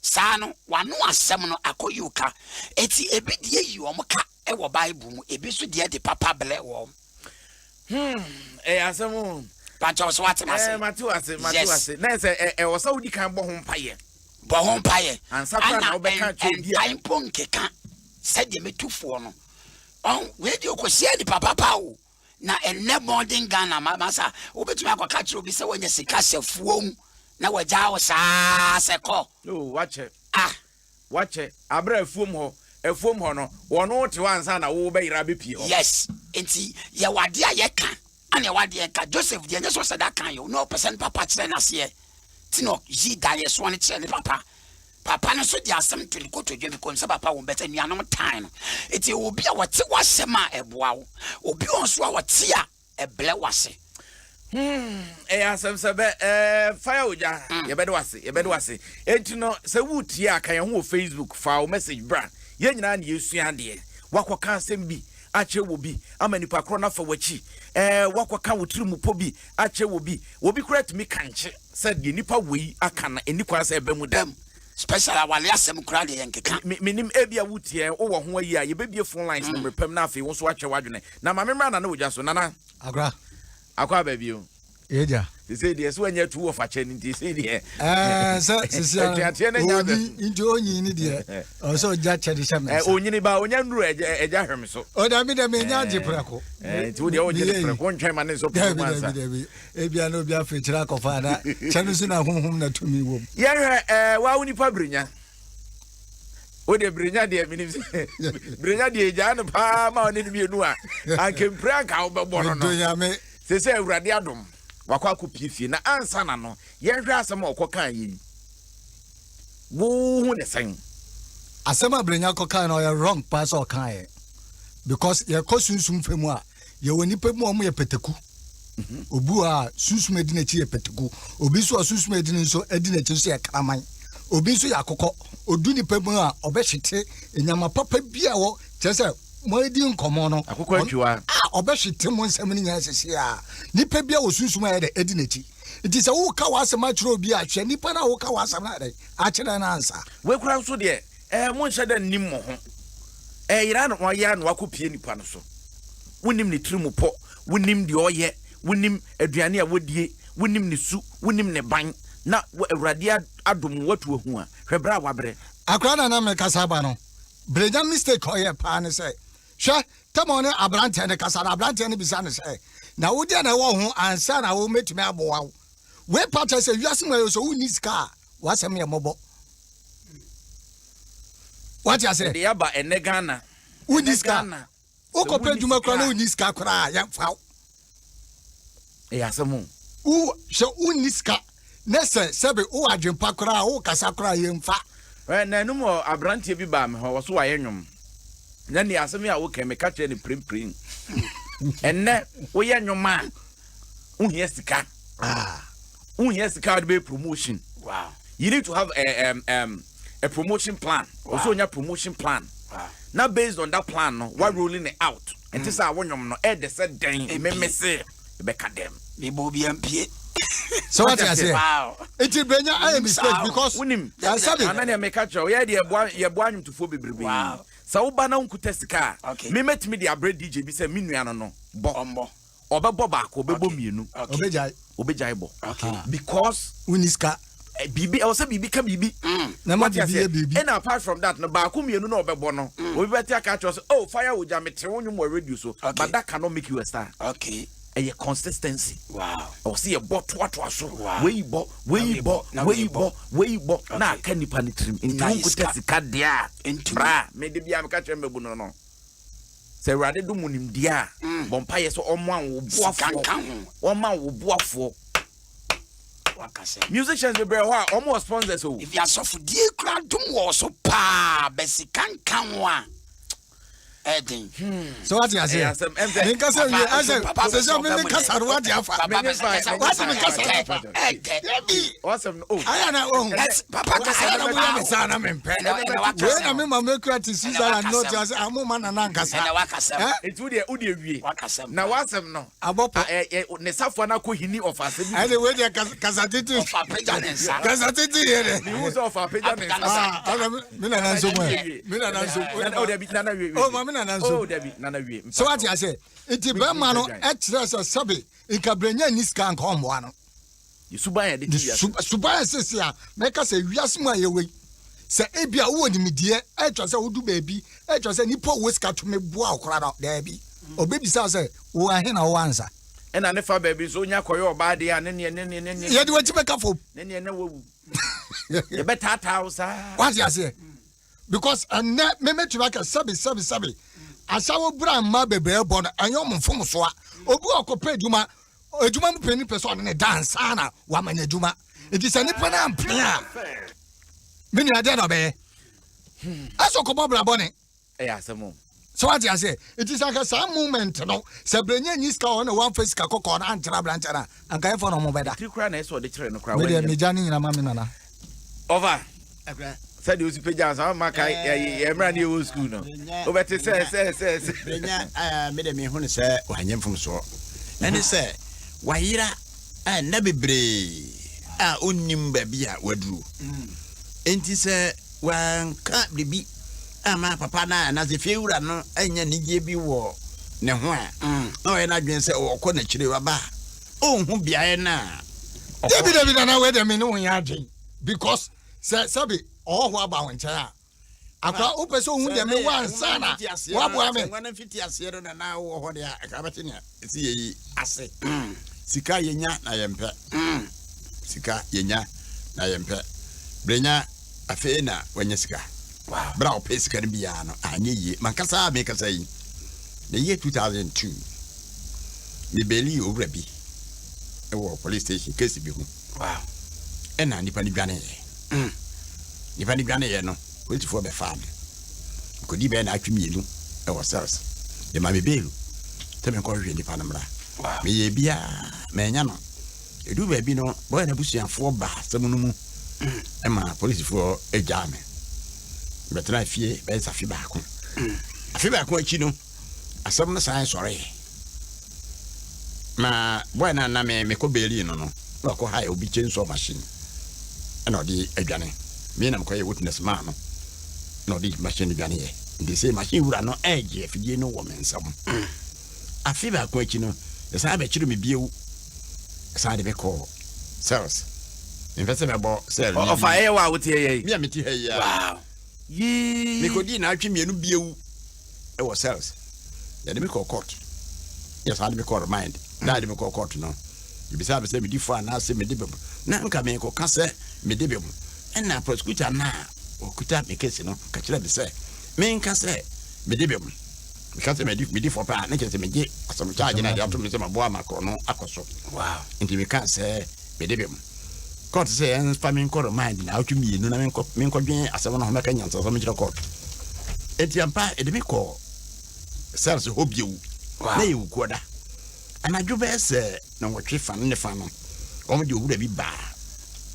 Saa no, w'ano asɛm no akɔyi wo ka. Enti ebi deɛ yi wɔn ka wɔ Bible mu, ebi nso deɛ de papa brɛ wɔn. Hmm, ɛyɛ asɛm o. Pankyɛw so wate m'ase? Ɛɛ, mate w'ase, mate Yes. w'ase. Na ɛsɛ ɛ ɛwɔ sɛ wodi kan bɔ ho mpaeɛ. Bɔ ho mpaeɛ. Ansa koraa na Ana wobɛka akyerɛ obi a. ɛntae mpo nkeka sɛdeɛ mɛtu foɔ no. Ɔn, wei deɛ ɔkɔhyia nipa papa o. Na ɛnnɛ modern Ghana ma masa wobɛtumi akɔka kyerɛ obi sɛ wanya sika hyɛ fuom na wagyaa wo saa sɛ kɔ. Oh, wakyɛ. Ah. Wakyɛ. Aberɛ a afuom hɔ, afuom hɔ no, wɔne wo te hɔ ansa na wo bɛyera abɛpie hɔ. Yes. Nti yɛwɔ adeɛ a yɛka ɛna yɛwɔ adeɛ yɛnka. Joseph deɛ ɛnyɛ sɛ ɔhyɛ da kaeɛ o, na ɔpɛ sɛ ne papa kyerɛ no aseɛ nti na ɔyii daeɛsoɔ no kyerɛɛ ne papa. Papa no nso de asɛm to ne kotodwe because ɔnim sɛ papa wom but anuanom tan no. Nti ɛwɔ obi a ɔte w'asɛm a ɛboa wo, obi wɔ nso a ɔte a ɛblɛ w'ase. Hmm, ɛyɛ asɛm sɛ bɛ ɛɛ fire ogya. Yɛbɛde w'ase, yɛbɛde w'ase. Enti no sɛ woretie a ka yɛn ho wɔ Facebook, fa wo message bra. Yɛn nyinaa na yɛresua adeɛ. Wakɔka asɛm bi. akyerɛ wɔ bi ama nipa korɔ no afa w'akyi. Ɛɛ woakɔka wo tiri mu pɔ bi akyerɛ wɔ bi. Obi koraa tumi kankye sɛ deɛ nipa wei aka no ɛnni kwan sɛ ɛba mu da. Special awale asɛm koraa deɛ yɛnkeka. Me menim ebia wotie wowɔ ho ayi a yɛbɛbie phone lines no mmerɛ pam na afei wo nso woakyerɛ w'adwene. Na ma memmra Nana Ogya so. Nana. Akora. Akɔ aba bio. Agya. Sesei deɛ sɛ wanya tu wɔ fakyɛ no nti sesei deɛ. Ɛɛ sɛ sisi a Atuateɛ no nya onyi nti onyi ni deɛ ɔwɔ sɛ ɔgya kyɛ de hyɛ me Ɛ nsa. onyini ba onya nnuru ɛgya ɛgya hwɛ me so. Ɔda mi dɛ menya agye prɛko. Ɛɛ nti wo deɛ wogye no Meyɛ yi. prɛko wontwɛn ma ne nsɔ Dabi prɛko mu dabi ansa. dabi ebia na obi afirikyiri akɔfa ana kyɛ no so na honhom na tumi wɔ mu. Yɛhwɛ ɛɛ waa wo nipa brenya. Wo deɛ brenya deɛ menim sɛ brenya deɛ egyaa no paa ma ɔne no mmienu a anka mpire anka wobɛbɔ no no. Medɔ Nyame. Seesei Awurade adom, wakɔ akɔpue fie. Na ansa na no, yɛnhwɛ asɛm a ɔkɔkaeɛ yi. Wohu no sɛn? Asɛm a Brenya kɔkaeɛ no ɔyɛ wrong paa sɛ ɔkaeɛ because yɛkɔ sunsum fa mu a yɛwɔ nnipa bi mu a wɔyɛ pataku. Obi wɔ a sunsum adi n'akyi yɛ pataku. Obi nso a sunsum adi ne nso adi n'akyi nso yɛ kraman. Obi nso yɛ akokɔ. Odu nipa mu a ɔbɛhwete nneɛma papa bi a wɔ kyerɛ sɛ moadi nkɔmmɔ no, Akokɔ antwiwa. a ɔbɛhwete mo nsɛm no nyinaa sese a, nipa bi a wɔ sunsum a ɛyɛ dɛ adi n'akyi. Nti sɛ woka w'asɛm akyerɛ obi a, hwɛ nipa no a woka w'asɛm no ayɛ dɛn akyerɛ no ansa. Wei koraa nso deɛ, ɛɛ monhyɛ da nnim mo ho. Ɛyera na wayɛ a na wakɔpie nipa no so. Wonnim ne tiri mu pɔ, wonnim deɛ ɔyɛ, wonnim aduane a wɔdie, wonnim ne su, wonnim ne ban, na Awurade adom wo watu ahu a, hwɛ berɛ a wabrɛ. Akora no a na mekasa aba no, Brenya mistake a ɔyɛɛ paa ne sɛ, hwɛ, tɛm a ɔne aberanteɛ no kasa no, aberanteɛ no bisa no sɛ, na wo deɛ na ɛwɔ wo ho ansa na wo mɛtumi aboa wo? Wei pa kyerɛ sɛ wiase mu ayɛ sɛ wonni sika a, w'asɛm yɛ mmɔbɔ. Wate aseɛ? Ɛde aba ɛnɛ Ghana. Wonni sika. Wokɔpɛ adwuma koraa na wonni sika koraa a, yɛmfa wo. Ɛyɛ asɛm o. Wo sɛ wonni sika na sɛ sɛbe wowɔ adwempa koraa a, wokasa koraa a, yɛmfa. Ɛ nanom ɔ aberanteɛ bi baa me hɔ, ɔso wayɛ nnwom. Na nea asɛm yi a woka yi, meka kyerɛ no pirimpirim. Ɛnnɛ woyɛ nnwom a, wohia sika. Wohia sika a wode bɛyɛ promotion. Wow. You need to have a, um, um, a promotion plan. Wow. Ɔsɛ onya promotion plan. Wow. Na based on that plan no, wa rolling it out. Ɛnti sɛ a wo nnwom no, ɛɛdɛ sɛ dɛn, meme se, ɛbɛka dɛm. Mebɔ obi ampie. Sɛ wate aseɛ? Wow. Nti Brenya ayɛ mistake because Wonim, sɛbe. Ana nea meka kyerɛ wo, yɛ deɛ yɛboa yɛboa nnwomtofoɔ bebrebe. Wow. Sɛ woba na wonkuta sika a, Okay. me mɛtumi de abrɛ DJ bi sɛ me nua no no, bɔ. Ɔmmɔ. Ɔbɛbɔ baako, ɔbɛbɔ mmienu. Ɔbɛgyae. Ɔbɛgyae bɔ. Because. Wonni sika. Eh, biribi, ɛwɔ sɛ biribi ka biribi. Na ɛma Wate biribi aseɛ? yɛ biribi. Ɛna apart from that no, baako mmienu na ɔbɛbɔ no, obi bɛte aka akyerɛ wo sɛ, oh, Fire Ogya, mete wo nnwom wɔ radio so. But that cannot make you a star. Okay. Ɛyɛ consistency. Wow. Ɛwɔ sɛ yɛbɔ toatoa so. Wow. Wei bɔ, wei bɔ, Na wei bɔ, wei bɔ, na aka nipa no tirim. Nti Na ayɛ wonkuta sika. sika deɛ a, Ntumi. bra, me de biara meka kyerɛ mmabunu no. Sɛ Awurade dom wo nimdeɛ a, bɔ mpaeɛ sɛ ɔmma wo Sika boafoɔ. nka ho. Ɔmma wo boafoɔ. Wakasa. Musicians bebree wɔ hɔ a, wɔn wɔ sponsors o. Efi asɔfodie kura dom wɔ so paa, bɛ sika nka ho a, ɛyɛ den. Sɛ wate Ɛyɛ aseɛ? asɛm, ɛm sɛ- Menkasa wie, Papa, asɛ papa, sɛ sɛ papa, me me papa, kasa no wate afa. Papa, Menye fa- kasa, menye Wate fa- me kasa no afa. Ɛdɛ. Dabi. Wasɛm no, oh. Ayɛ na ohun. Ɛs- Papa kasa Ayɛ na no moyɛ paa me o. saa na mempɛ. Ɛnɛ- ɛnɛ wakasa Wei na me ma mekura te Switzerland wakasɛm. na ɔte ase a mo ma nana nkasa. Ɛnɛ wakasɛm. Eh? Nti wo deɛ, wo deɛ wie. Wakasɛm Na paa. wasɛm no, Abɔ pɔ. a, ɛ, ɛ, ne safoa no akɔhini ɔfa asɛm bi. Ɛne wei deɛ kasa tete. Ɔfa apagya ne nsa. Kasa tete yɛ dɛ. Mehu sɛ ɔfa apagya ne Apagya ne nsa. nsa. Ah, ɔna me nana nso mu ɛ. Me nana nso. Nana, oh, dabi, nana wie, wie. Oh, ma me nana nso. Oh, dabi, nana wie. Sɛ wate aseɛ? Nti bɛrima no ɛkyerɛ sɛ sɛbe nka Brenya nni sika nka ɔmmoa no. Ne suban a yɛde te wiase. Suban a seesei a mɛka sɛ wiase mu a yɛwɔ yi, sɛ ebia wowɔ nimdeɛ a ɛtwa sɛ wodu baabi a ɛtwa sɛ nnipa a wɔwɔ sika tumi boa wo koraa no, daabi. Ɔbɛbisa wo sɛ, wo ahe na wowɔ ansa? Ɛna ne fa baabi nso wonya kɔyɛ ɔbaa deɛ a ne neɛ ne neɛ ne neɛ. Yɛde w'akyi bɛka fam. Ne neɛ na wawu. Yɛbɛtaataa wo saa. Wate aseɛ? Because ɛnnɛ me mɛtumi aka sɛbe sɛbe sɛbe asawo bra mma bebree bɔ no ɛnyɛ ɔmo mfomsoa. Obi wɔ kɔpɛ adwuma adwuma mu panyin pɛ sɛ ɔne ne da ansa na wama no adwuma nti sɛ nipa no ampene a me nua deɛ na ɔbɛyɛ ɛsɛ ɔkɔbɔ bra bɔne ɛyɛ asɛm o sɛ wate aseɛ nti sɛ anka saa moment no sɛ berɛnya nyi sika ɔne wamfa sika kɔkɔɔ no ankyerɛ aberankyɛ no a anka ɛmfa na ɔmo bɛda tiri koraa na ɛsɛ ɔde kyerɛ no koraa medeɛ megya ne nyina ma me nana ɔfa. Sɛdeɛ wosi pagya nsa woma kae yɛ mmerɛ ne yɛwɔ sukuu no wobɛte sɛ sɛ sɛ sɛ. Brenya me de mehu no sɛ wanyɛ mfomsoɔ ɛne sɛ wayera nna bebree a ɔnnim baabi a waduru enti sɛ wanka biribi amma papa no anaasɛ fiewura no annya anigyeɛ bi wɔ ne ho a na ɔyɛ n'adwene sɛ ɔkɔ n'akyire waba a ɔnhu beaeɛ no a ɔkɔ. Dabi dabi nana wei deɛ me ne wo nyɛ adwene because sɛ sɛbi ɔhɔho aba wo nkyɛn a akora wopɛ sɛ ohu deɛ mewɔ ansa na woaboa me. Sɛ mfiti aseɛ no na na wowɔ hɔ deɛ a ɛka bɛte nea ɛsi yɛ yi ase. Sika yɛnya na yɛmpɛ. Sika yɛnya na yɛmpɛ. Berɛnya afei na wanya sika. Berɛ a ɔpɛ sika no biara no anyɛ yie. Mankasa a mekasa yi, the year 2002, mebɛlii owura bi wɔ police station case bi ho. Ɛna nipa no dwaneeɛ. Nipa no dwaneeɛ no, polisifoɔ bɛfaa me. Mekɔdii bɛyɛ naatwe mmienu wɔ cells. Yɛmaa me bail sɛ menkɔhwehwɛ nipa no mmra. Meyɛɛ biara, mannya no. Ɛduu baabi no, bɔyɛ no abusuafoɔ baa asɛm no mu ma polisifoɔ gyaa me. Mebɛtenaa fie bɛyɛ sɛ afe baako. Afe baako akyi no, asɛm no san sɔree. Ma bɔyɛ no a na me mekɔ beeli no no, na wakɔ hire obi chainsaw machine ɛna ɔde adwane. Me na mekɔyɛ witness maa no na ɔde machine no dwaneeɛ. Nti sei machine wura no ɛregye afidie no wɔ me nsam. Afe baako akyi no, yɛsan bɛkyeree me bio san de me kɔɔ cells. Mempɛ sɛ mɛbɔ cell no din. Ɔfa ɛyɛ wo a wote ɛyɛ yi. Me a mete ha yi ara. Wow. Yii. Mekɔdii naawɔtwe mmienu bio wɔ cells. Yɛde me kɔɔ court. Yɛsan de me kɔɔ remand. Da a yɛde me kɔɔ court no, yɛbisaa me sɛ medi fɔ anaasɛ medi bem. Na nka merekɔka sɛ medi bem. Ɛnna prosecutor no a ɔkuta me case no ka kyerɛɛ me sɛ menka sɛ medi bem. Meka sɛ madi medi fɔ paa na kyerɛ sɛ megye asɛm charge na de ato me sɛ maboa ma korɔ no akɔ so. Nti mekaa sɛ mede bem. Court sɛ yɛmfa me nkɔ remand naawɔtwe mmienu na menkɔ menkɔdwen asɛm no ho mɛka nyansasɛm nkyerɛ court. Enti ampa ɛde me kɔɔ cells hɔ bio. Na yɛ Wukuada. Anadwo bɛyɛ sɛ nnɔnwɔtwe fa ne fa no, wɔde owura bi baa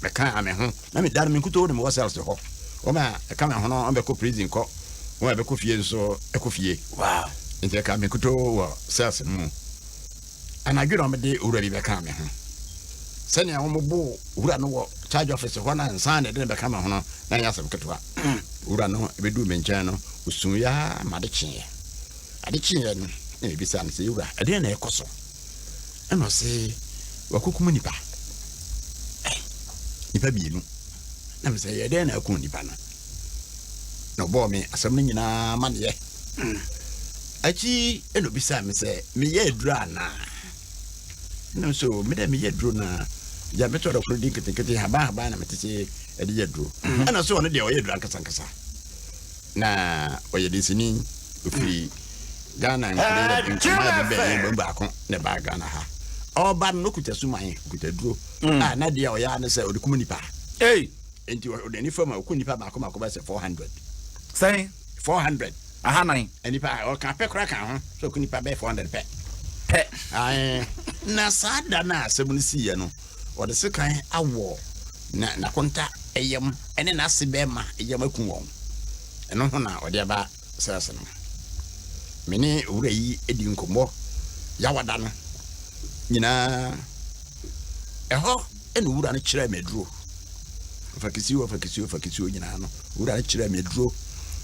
bɛkaa me ho. Na me da no, me nkutoo na mewɔ cells hɔ. Wɔn a ɛka me ho no, wɔbɛkɔ prison kɔ, wɔn a ɛbɛkɔ fie nso kɔ fie. Nti ɛkaa me nkutoo wɔ cells no mu. Anadwo na wɔde owura bi bɛkaa me ho. Sɛnea wɔboo owura no wɔ charge office hɔ no ansa na ɛde no bɛka me ho no, na ɛnyɛ asɛm ketewa. Owura no bɛduu me nkyɛn no, osuiɛ ara ma ade kyeeɛ. Ade kyeeɛ no, na mebisaa no sɛ, Yɛwura, ɛdeɛn na ɛrekɔ so? Ɛna ɔse, Wakɔkum nnipa. Ei, nnipa mmienu. Na mesɛ, ɛyɛ dɛn na akum nnipa no? Na ɔbɔɔ me asɛm no nyinaa amaneɛ. Akyi ɛna obisaa me sɛ, meyɛ aduro anaa? Na me so, me dɛ meyɛ aduro na gya metɔ dɔkono di nketenkete, haban haban na mete se ɛde yɛ aduro. Ɛna ɔse ɔno deɛ ɔyɛ aduro ankasa ankasa. Na ɔyɛ dinsini, ɔfiri Ghana nkuro yɛ nkuma a ɛbɛbɛn yɛn mu baako na ɛbaa Ghana ha. Ɔreba no, na ɔkuta suman, ɔkuta duro a na deɛ ɔyɛ ara ne sɛ ɔde kum nipa. Ei! Nti ɔde ne fam a ɔku nipa baako baako bɛyɛ sɛ 400. Sɛn? 400. Ahanan. Nipa a ɔka pɛ koraa ka ho sɛ ɔku nipa bɛyɛ 400 pɛ. Pɛ. Ae. Na saa da no a asɛm no siiɛ no, ɔde sekan awɔ na n'akonta yam ne n'ase bɛrima yam aku wɔn. Ɛno ho na ɔde aba sɛs no. Me ne owura yi di nkɔmmɔ Yawada no nyinaa. Ɛhɔ na owura no kyerɛɛ me aduro. Ɔfa kisio, ɔfa kisio, ɔfa kisio nyinaa no, owura no kyerɛɛ me aduro.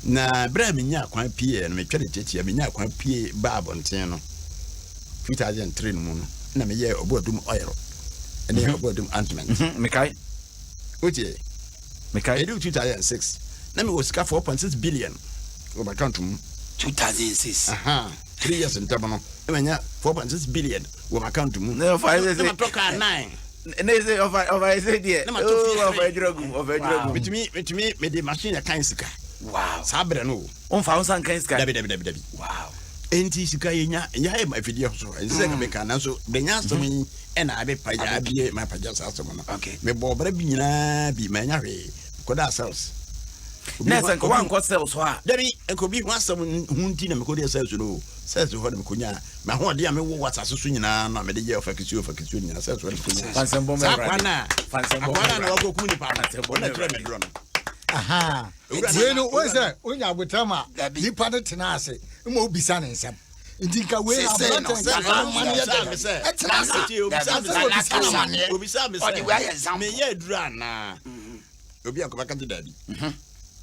Na berɛ a menyaa kwan pieeɛ no, metwa no tiatia, menyaa kwan pie baa abɔnten no, 2003 no mu no, na meyɛɛ Ɔboadum oil ne mhm. Ɔboadum ointment. Mhm, mekae. Wotie? Mekae. Ɛdu 2006 na mewɔ sika 4.6 billion wɔ m'account mu. 2006. Aha, 3 years ntam no, na manya 4.6 billion wɔ m'account mu. Na ɔfa ɛsɛ sɛ. Na matɔ car 9. Ne sɛ ɔfa ɔfa ɛsɛ deɛ. Na matɔ fie ɔfa adwira gum ɔfa adwira gum. Metumi metumi mede machine ɛkan sika. Wow. Saa berɛ no o. Womfa wo nsa nkan sika. Dabi dabi dabi dabi. Wow. Enti sika yɛnya yɛ ayɛ ma afidie so ɛnsɛ sɛ mm. meka nanso bɛnya asɛm yi ɛna abɛpagya abie ma apagya saa asɛm no. Okay. Mebɔ ɔbra bi nyinaa bi manya hwee kɔda cells. Na sɛ nka wankɔ cells hɔ a. Dabi nka obi ho asɛm ho nti na mekɔdeɛ cells no o. Cells hɔ na mekɔnya m'ahoɔden a mewɔ wɔ asase so nyinaa no a mede yɛ ɔfa kisuo ɔfa kisuo nyinaa cells hɔ na mekɔnya. Saa akwa no a akwa no a na wakɔkum nipa no ɔna kyerɛ me duro no. Wei no wei sɛ wonya abotrɛ ma nipa no tena ase ma obisa ne nsɛm nti nka wei na aberantɛ nka ɔma no yɛ dɛ ɛtena ase ansa na obisa no amaneɛ. Obisa me sɛ meyɛ aduru anaa obi a nkɔbɛka gye daabi.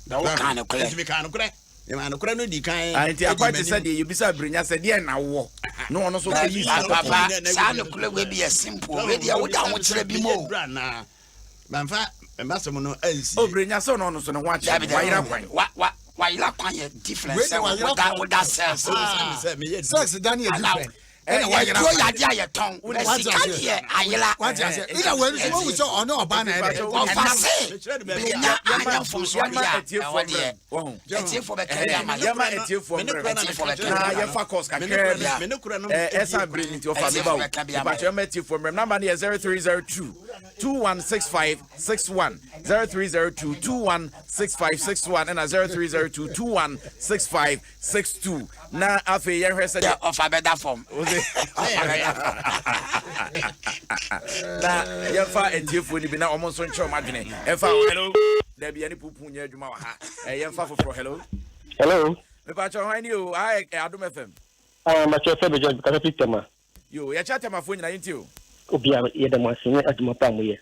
Na wokaa nokorɛ. Nti mekaa nokorɛ. Memaa nokorɛ no di kan. Ah, nti akwa te sɛ deɛ yɛbisa Brenya sɛ deɛ na wowɔ na ɔno nso kɔyi sika kɔkɔɔ. Papa, saa nokorɛ wei bi yɛ simple. Wei deɛ woda ahokyerɛ bi mu o. Mamfa m'asɛm no ansie. O Brenya sɛ ɔno ɔno nso ne ho akyere no, wayera kwan. Wayera kwan yɛ different sɛ woda woda cells. Sex da no yɛ different. Ɛna wayera kwan. Aduro yɛ adeɛ a yɛtɔn. Na sika deɛ ayera. Wate aseɛ. Ina wei nso wahu sɛ ɔne ɔbaa na ɛdɛ. Ɔfa se Brenya anyɛ mfomsoɔ deɛ a ɛhɔ deɛ. Atiefoɔ bɛka bi ama yɛn. Yɛma atiefoɔ mmerɛ na yɛfa course kakraa bi. Ɛsan bere nti ɔfa me ba o. Mepakyɛ yɛma atiefoɔ mmerɛ. Number no yɛ 0302 216561 0302 216561 ɛna 0302 216562 na afei yɛnhwɛ sɛ deɛ ɔfa bɛda fam na yɛmfa atiefoɔ no bi na wɔn nso nkyerɛ wɔn adwene ɛmfa hello dabi yɛne pupu nyɛ adwuma wɔ ha yɛmfa foforɔ hello hello mepakyɛ hwan ni o ha Adom FM ah makyɛ sɛ bɛgya kasa fi tɛma Yoo yɛkyɛ atɛmafoɔ nyinaa yɛntie o. Obia yɛda mo ase ne adwuma pa a moyɛ.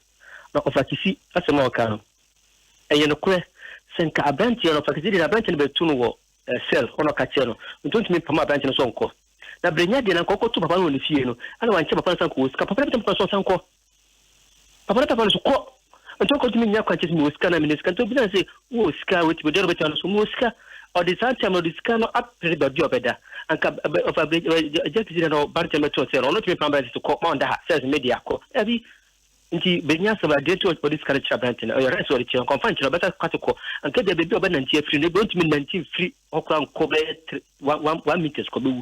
Na ɔfakisi asɛm a ɔka no ɛyɛ nokorɛ sɛ nka abranteɛ no ɔfakisi deɛ abranteɛ no bɛtu no wɔ cell hɔ na ɔka kyerɛ no nti ɔntumi mpam abranteɛ no sɛ ɔnkɔ na brenya deɛ na nka ɔkɔto papa no wɔ ne fie no ɛna wankyɛ papa no sɛ nka ɔwɔ sika papa no bɛtɛ papa no sɛ ɔsan kɔ Papa no papa no so kɔ. Nti ɔkɔ ntumi nnya kwan kyɛ sɛ mewɔ sika na menni sika. Nti obisa no sɛ wowɔ sika a wobɛtumi deɛ na ɔbɛtumi ano so mewɔ sika. Ɔde saa ntam no ɔde sika no apere baabi a ɔbɛda. Anka ɔfa agya kisi na ɔba nkyɛn bɛto ɔsɛ no ɔno tumi pam aberante sɛ kɔ ma ɔnda ha sɛ me dea kɔ. Dabi nti bɛnya asɛm adeɛ nti ɔde sika no kyerɛ aberante no ɔyɛ rɛ sɛ ɔde kyerɛ nka ɔmfa nkyerɛ ɔbɛsa ka sɛ kɔ. Anka bia baabi a ɔbɛnante afiri no ebi ɔntumi nnante mfiri hɔ koraa nkɔ bɛyɛ one meters kɔ bɛwu.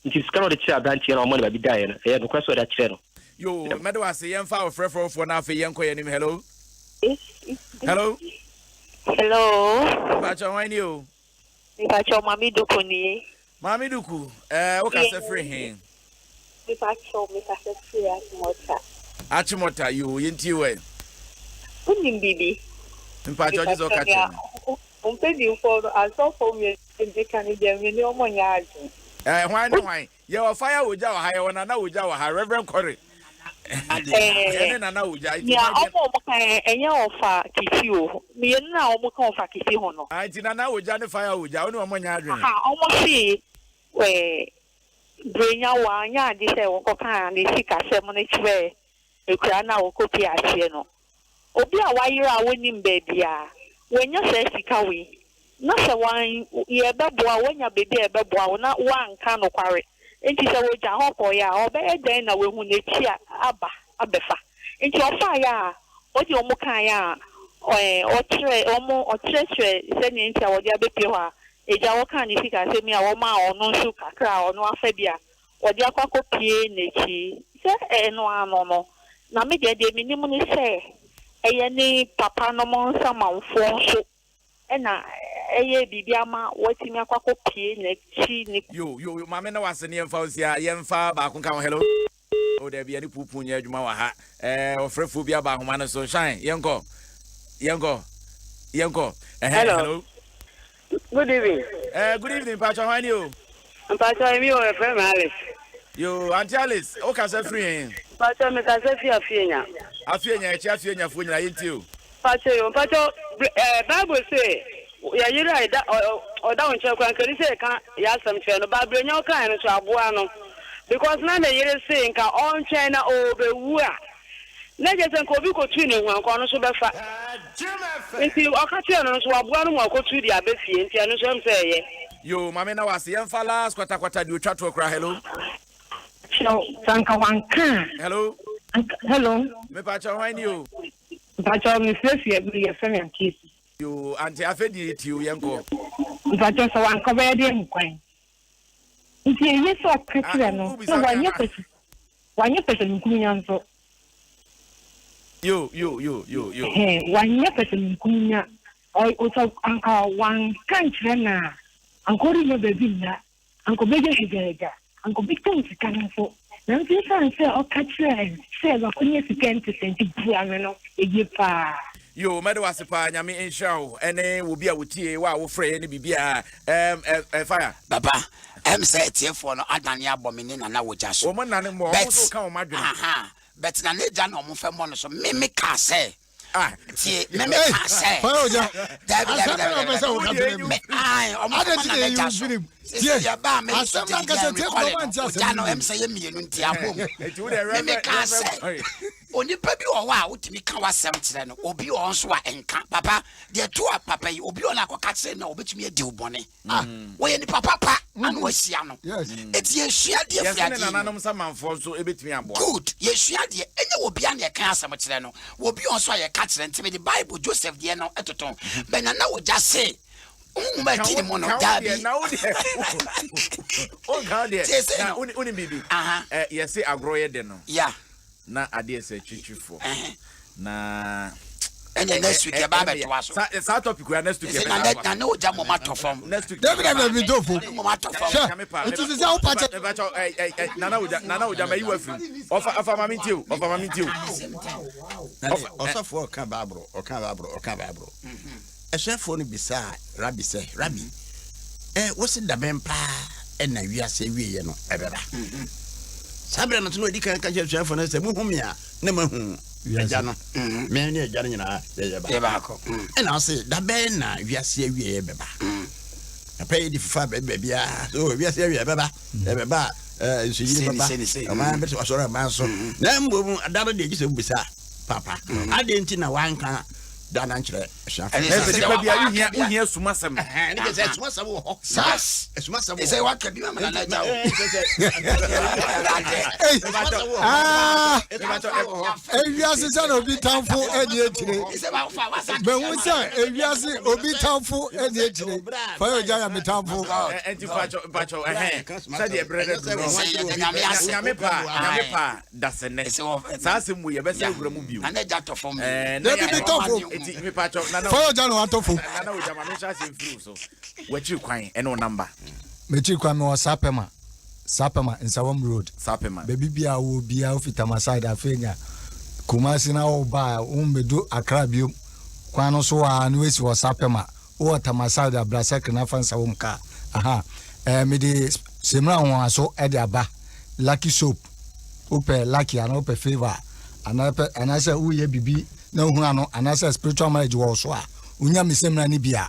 Nti sika no ɔde kyerɛ aberanteɛ no a ɔma no baabi daeɛ no ɛyɛ nokorɛ sɛ ɔde akyerɛ no. Yoo mɛda wo ase yɛnfa ɔfrɛfrɛfoɔ na afei yɛnkɔ yɛn anim hello hello. Hello. Mpakyɛ hwan ni o. Mpakyɛ Maame Duku nie. Maame Duku ɛɛ wo kasa firi he. Mepakyɛw me kasa firi Achimota. Achimota yoo yɛntie wo ɛ. Wonim biribi? Mpakyɛw gye sɛ woka kyerɛ me. Mpanyinfoɔ no asɔfoɔ mmienu meka no deɛ me ne wɔn nyɛ adwene. Ɛɛ hwan ne hwan? Yɛwɔ Fire Ogya wɔ ha, yɛwɔ Nana Ogya wɔ ha, Reverend Corey ɛne Nana Ogya. Nea wɔn a wɔka ɛnyɛ ɔfa Kisi o, mmienu no a wɔka ɔfa Kisi ho no. Ah nti Nana Ogya ne Fire Ogya wo ne wɔn nyɛ adwene? Aha wɔn se ɛɛ Brenya wanyɛ ade sɛ wɔkɔkaa ne sikasɛm no kyerɛɛ akuraa no a wɔkɔpie aseɛ no. Obi a wayera a wonnim baabi a wanya saa sika wei na sɛ wan yɛbɛboa wo wanya baabi a yɛbɛboa wo na woanka nokware nti sɛ wogya hɔ kɔeɛ a ɔbɛyɛ dɛn na wahu n'akyi a aba abɛfa nti ɔfaeɛ a ɔde wɔn kaeɛ a ɛɛ ɔkyerɛ wɔn ɔkyerɛkyerɛ sɛdeɛ nti a wɔde abɛpie hɔ a agya wɔkaa ne sika asɛm yi a wɔmaa ɔno nso kakra a ɔno afa bi a wɔde akɔ akɔpue n'akyi. Sɛ ɛno ano no, na me deɛ, deɛ menim ne sɛ, ɛyɛ ne papa nom nsamanfoɔ nso na ɛyɛɛ biribi ama watumi akɔ akɔpue n'akyi ne. Yo yo yo maame na wase ne yɛmfa wo nsia yɛmfa baako nka ho hello oh dabi yɛne puupuu nyɛ adwuma wɔ ha ɛɛ ɔfrɛfoɔ bi aba ahoma no so shine yɛnkɔ yɛnkɔ yɛnkɔ ɛhɛn Hello. hello Good evening. Eh, good evening, Mpacho hwan ni o? Mpacho emi o efrɛ me Alice. Yo, Auntie Alice, o kasa firi he? Mpacho me kasa fi Afienya. Afienya, ɛkyi Afienyafoɔ nyinaa yɛntie o. Mpacho yo, mpacho eh, Bible se yɛ yere a ɛda ɔda wo nkyɛn koraa nka ni sɛ yɛka yɛ asɛm kyerɛ no, ba brenya ɔkaeɛ no nso aboa no because na ne yere se nka ɔntwɛn na ɔɔbɛwu a Na kyerɛ sɛ nka obi kɔtu ne ho a, nka ɔno nso bɛfa. Nti ɔka kyerɛɛ no no nso, waboa no ma wakɔtu de aba fie, nti ɛno nso ɛm sɛ ɛyɛ. Yoo maame na wase yɛnfa last kwatakwata deɛ otwa toɔ koraa hello. Kyerɛw sɛ anka wanka a. Hello. Anka hello. Mepakyɛw hwan ni o. Mpakyɛw me frɛ fie bi yɛfrɛ me Auntie Esi. Yoo auntie afei deɛ yɛtie o yɛnkɔ. Mpakyɛw sɛ wanka ɔbɛyɛ de ahu kwan. Nti eye sɛ ɔka kyerɛ no sɛ wanyɛ pɛsɛ wanyɛ pɛsɛmenkominya nso. Yo yo yo yo yo. Ɛhɛn wanyɛ pɛsɛmenkominya. Ɔ sɛ anka wanka nkyerɛ no a, anka ɔrennya baabi nna, anka ɔbɛyɛ hagyahagya, anka ɔbɛtɔn sika no nso. Nanso esiane sɛ ɔka kyerɛɛ sɛ wakɔnya sika nti sɛ nti bua me no, eye paa. Yo, mɛde wase paa, Nyame nhyira wo ɛne wo bi a wotie, wo a wofrɛ yɛ ne biribiara. Ɛm, ɛ, ɛ, fire. Papa, ɛm sɛ atiefoɔ no adane abɔ me ne Nana wɔ gya so. Wɔn nane mmɔ, wɔn nso ka wɔn adwene. Aha, but Nana agya na wɔn fɛ mmɔ no so. Me me kaa sɛ, Ah. tie, me me kaa sɛ. Fire ogya. Dabi, dabi, Asɛm dabi, bɛn na dabi, wopɛ sɛ woka dabi. kyerɛ me? Me, ae, wɔn Adɛn fɛ nti mmɔ na Nana yɛyi agya wo so. mfiri mu? Sisi Tie, yɛ ba a me asɛm no ankasa gyina tie recall nkurɔfoɔ no, nte asɛm ogya no no yie. ɛm sɛ yɛ mmienu nti abom. Enti wo deɛ Me me Reverend, kaa Reverend sɛ. Boy. Onipa bi wɔ hɔ a wotumi ka w'asɛm kyerɛ no, obi wɔ hɔ nso a ɛnka. Papa, deɛ ɛto a papa yi, obi wɔ hɔ no akɔka kyerɛ no a obetumi adi wo bɔne. Ah, wɔyɛ nipa papa ana wahyia no. Eti yɛsua adeɛ firi Yɛse ne adeɛ yi mu. nananom samanfoɔ nso bɛtumi aboa. Good, yɛsua adeɛ. Ɛnyɛ obiara na yɛka asɛm kyerɛ no. Obi wɔ hɔ nso a yɛka kyerɛ. Nti mede Bible, Joseph deɛ no toto ho. But Nana Ogya se, honhom a ɛte ne mu no, Ka wo daabi. deɛ, na wo deɛ, wonka wo deɛ. Seesei Na no. wonim biribi? Aha. Ɛ, yɛse agorɔ yɛ dɛ no. Yeah. Na adeɛ sɛ akyirikyirifoɔ na. Ɛnna next week yɛba abɛtoa so. Saa saa topic wei next week Ɛsɛ yɛbɛsa na atoa na so. ne ogya mmom atɔ fam. Next week. Dabi dabi dabi ntɔ fam. Mmom atɔ fam. Hwɛ, Nyame pa. nti sisi a wopa kyɛ. Mepa kyɛw ɛ ɛ ɛ Nana Ogya Nana Ogya mayi wo afiri mu. Ɔfa ɔfa ma mentie o ɔfa ma mentie o. Na ne ɔsɔfoɔ ɔka Bible ɔka Bible ɔka Bible. Asuafoɔ no bisaa Rabi sɛ, Rabi, ɛ, wose da bɛn paa na wiase awieeɛ no ɛbɛba? Saa berɛ no nso na ɔdi kan ka kyerɛ asuafoɔ no sɛ, Mohu me a, na moahu Agya no. Me ne Agya no nyinaa yɛyɛ baako. Ɛna ɔse, Da bɛn na wiase awieeɛ bɛba? Papa yi de fifa baabi baabiara so wiase awieeɛ bɛba. Ɛbɛba a, nsuyiri bɛba, ɔman bɛte wasɔre ɔman so. Na mmom da no deɛ gye sɛ wobisa Papa. Adɛn nti na wanka da no ankyerɛ asuafo no. Ɛsɛ nipa bi a wohia wohia sum asɛm. Ɛne kyɛ sɛ sum asɛm wɔ hɔ. Saa. Sum asɛm wɔ hɔ. Ɛsɛ waka bi ma mana n'agya o. Ewiase sɛ na obi tamfo ɛni akyire. Mehu sɛ ewiase obi tamfo ɛni akyire. Fayɛ ogya yɛ me tamfo. Ɛnti mpatsɔ mpatsɔ ɛhɛn sɛdeɛ brɛ dɛ duro. Nyame pa nyame pa. Dasene. Saa asɛm wei yɛbɛsan awura mu bio. Nana gya tɔ fam. Ɛɛ na Dabi bi tɔ fam. Eti mepakyɛw nana. Fɔyɔ gya na watɔ fam. Nana ogya ma menhyɛ aseɛ mfiri wo so. W'akyiri kwan ɛne wo number. M'akyiri kwan mewɔ Sapema, Sapema, Nsawam road. Sapema. Baabi biara wɔ biara wofi Tama side afei nya Kumasi na woba a wommɛdu Accra biom. Kwan no so aa na woasi wɔ Sapema. Wowɔ Tama side a bra Circle na fa Nsawam car. Aha. Ɛɛ mede Semina Nwohaso de aba. Lucky soap. Wopɛ lucky anaa wopɛ favour anaa pɛ anaasɛ woyɛ biribi na wohunu ano anaasɛ spiritual marriage wɔ wo so a wonya me sɛmina no bi a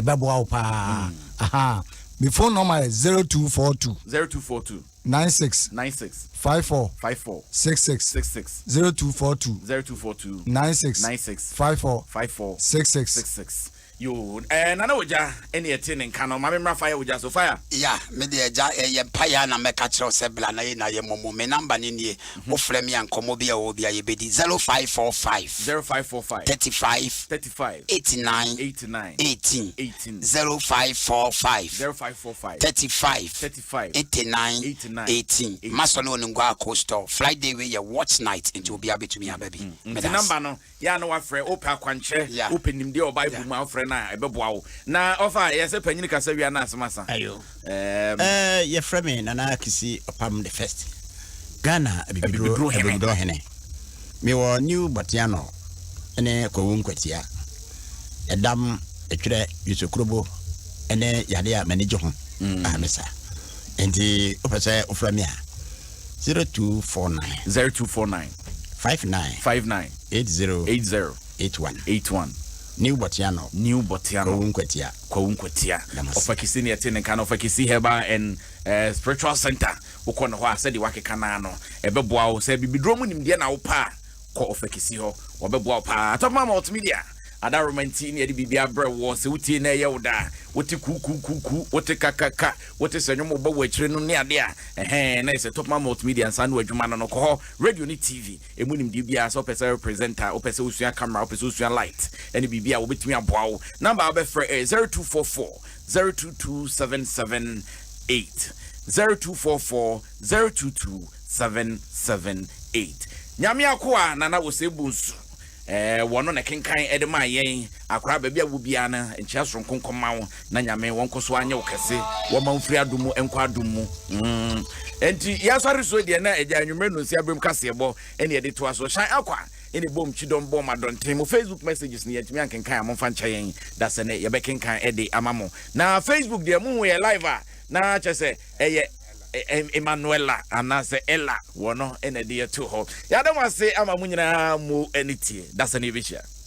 ɛbɛboa wo paa. Mm. Aha. Me phone number yɛ 0242 0242 96 96 54 54 66 66 0242 0242 96 96 54 54 66 66 Yoo eh Nana Ogya ɛne ɛte ne nka no ma me mmra fire ogya so fire. Ya me deɛ agya ɛyɛ mpaeɛ a na mɛka kyerɛ wo sɛ bla na yɛ nyinaa yɛ mmɔ mu me number no nie wo frɛ me a nkɔmmɔ bi a ɛwɔ hɔ biara yɛbɛdi 0545 0545 35 35 89 89 18 18 0545 0545 35 35 89 89 18 Masɔ ne Onungwa Ako store Friday wei yɛ watch night nti obiara bɛtumi aba bi Nti meda ase. number no Yɛ a na wafrɛ, wopɛ akwankyerɛ, wopɛ nimdeɛ wɔ Bible mu a, wofrɛ no a, ɛbɛboa wo. Na ɔfa a, ɛyɛ sɛ panyini kasa wie a na asɛm asa. Ayo. Ɛɛm. Eh, yɛfrɛ me Nana Akisi Ɔpam the First, Ghana Abibiduro Abibiduro Hene. Abibiduro Hene. Mewɔ New Botiano ne Kwawu Nkwatia. Ɛdam, Ɛtwerɛ, Yusokrobo ne yadeɛ a m'ani gye ho a mesa. Enti wopɛ sɛ wofrɛ me a, 0249. 0249. 59. 59. 80. 80. 81. 81. New Botiano. New Botiano. Kwawu Nkwatia. Kwawu Nkwatia. Damase. Ɔfa Kisi ne ɛte ne nka no Ɔfa Kisi Herbal and eh, Spiritual Center. Wokɔ ne hɔ a sɛdeɛ wakeka no ara no ɛbɛboa wo. Sɛ bibiduro mu nimdeɛ na wopɛ a kɔ Ɔfa Kisi hɔ. Wɔbɛboa wo paa. Topman Multimedia. Adaworoma nti na yɛde biribi abrɛ woɔ. Sɛ wotie na ɛyɛ wo dɛ a, wote kuukuukuukuu, wote kakaka, wote sɛ nnwom rebɔ wɔ akyire nom ne adeɛ a, ɛhɛn, na ɛyɛ sɛ Topman Multimedia nsa ano adwuma no no. Kɔ hɔ, radio ne TV, ɛmu nimdeɛ biara, sɛ wopɛ sɛ woyɛ presenter, wopɛ sɛ wosua camera, wopɛ sɛ wosua light ne biribi a, wɔbɛtumi aboa wo. Number a wobɛfrɛ yɛ 0244 022 778, 0244 022 778. Nyame akoa Nana Osei Bonsu. Ɛɛ, wɔno na ɛkenkan de maa yɛn. Akora, baabi a wɔ biara no, nkyea soronko nkɔma wo, na Nyame wɔnkɔ so ara nyɛ wo kɛse, wɔma wo mfiri adom mu nkɔ adom mu. Mm. Enti, yɛasɔre so deɛ na agya anwummerɛ nonsia berɛm kaseɛbɔ ɛne yɛde toa so. Hyɛn Akwa ɛne bom kyidɔm bɔɔ mo adɔnten. Mo Facebook messages no yɛntumi ankenkan a momfa nkyɛ yɛn. Da sɛ nɛ yɛbɛkenkan ɛde ama mo. Na Facebook deɛ mohu yɛ live a na kyerɛ sɛ ɛyɛ Emanuela anaasɛ Ella wɔ no ɛna ɛde yɛto hɔ. Yɛada mo ase ama mo nyinaa mo ani tie. Da sɛ nɛ yɛbɛhyia.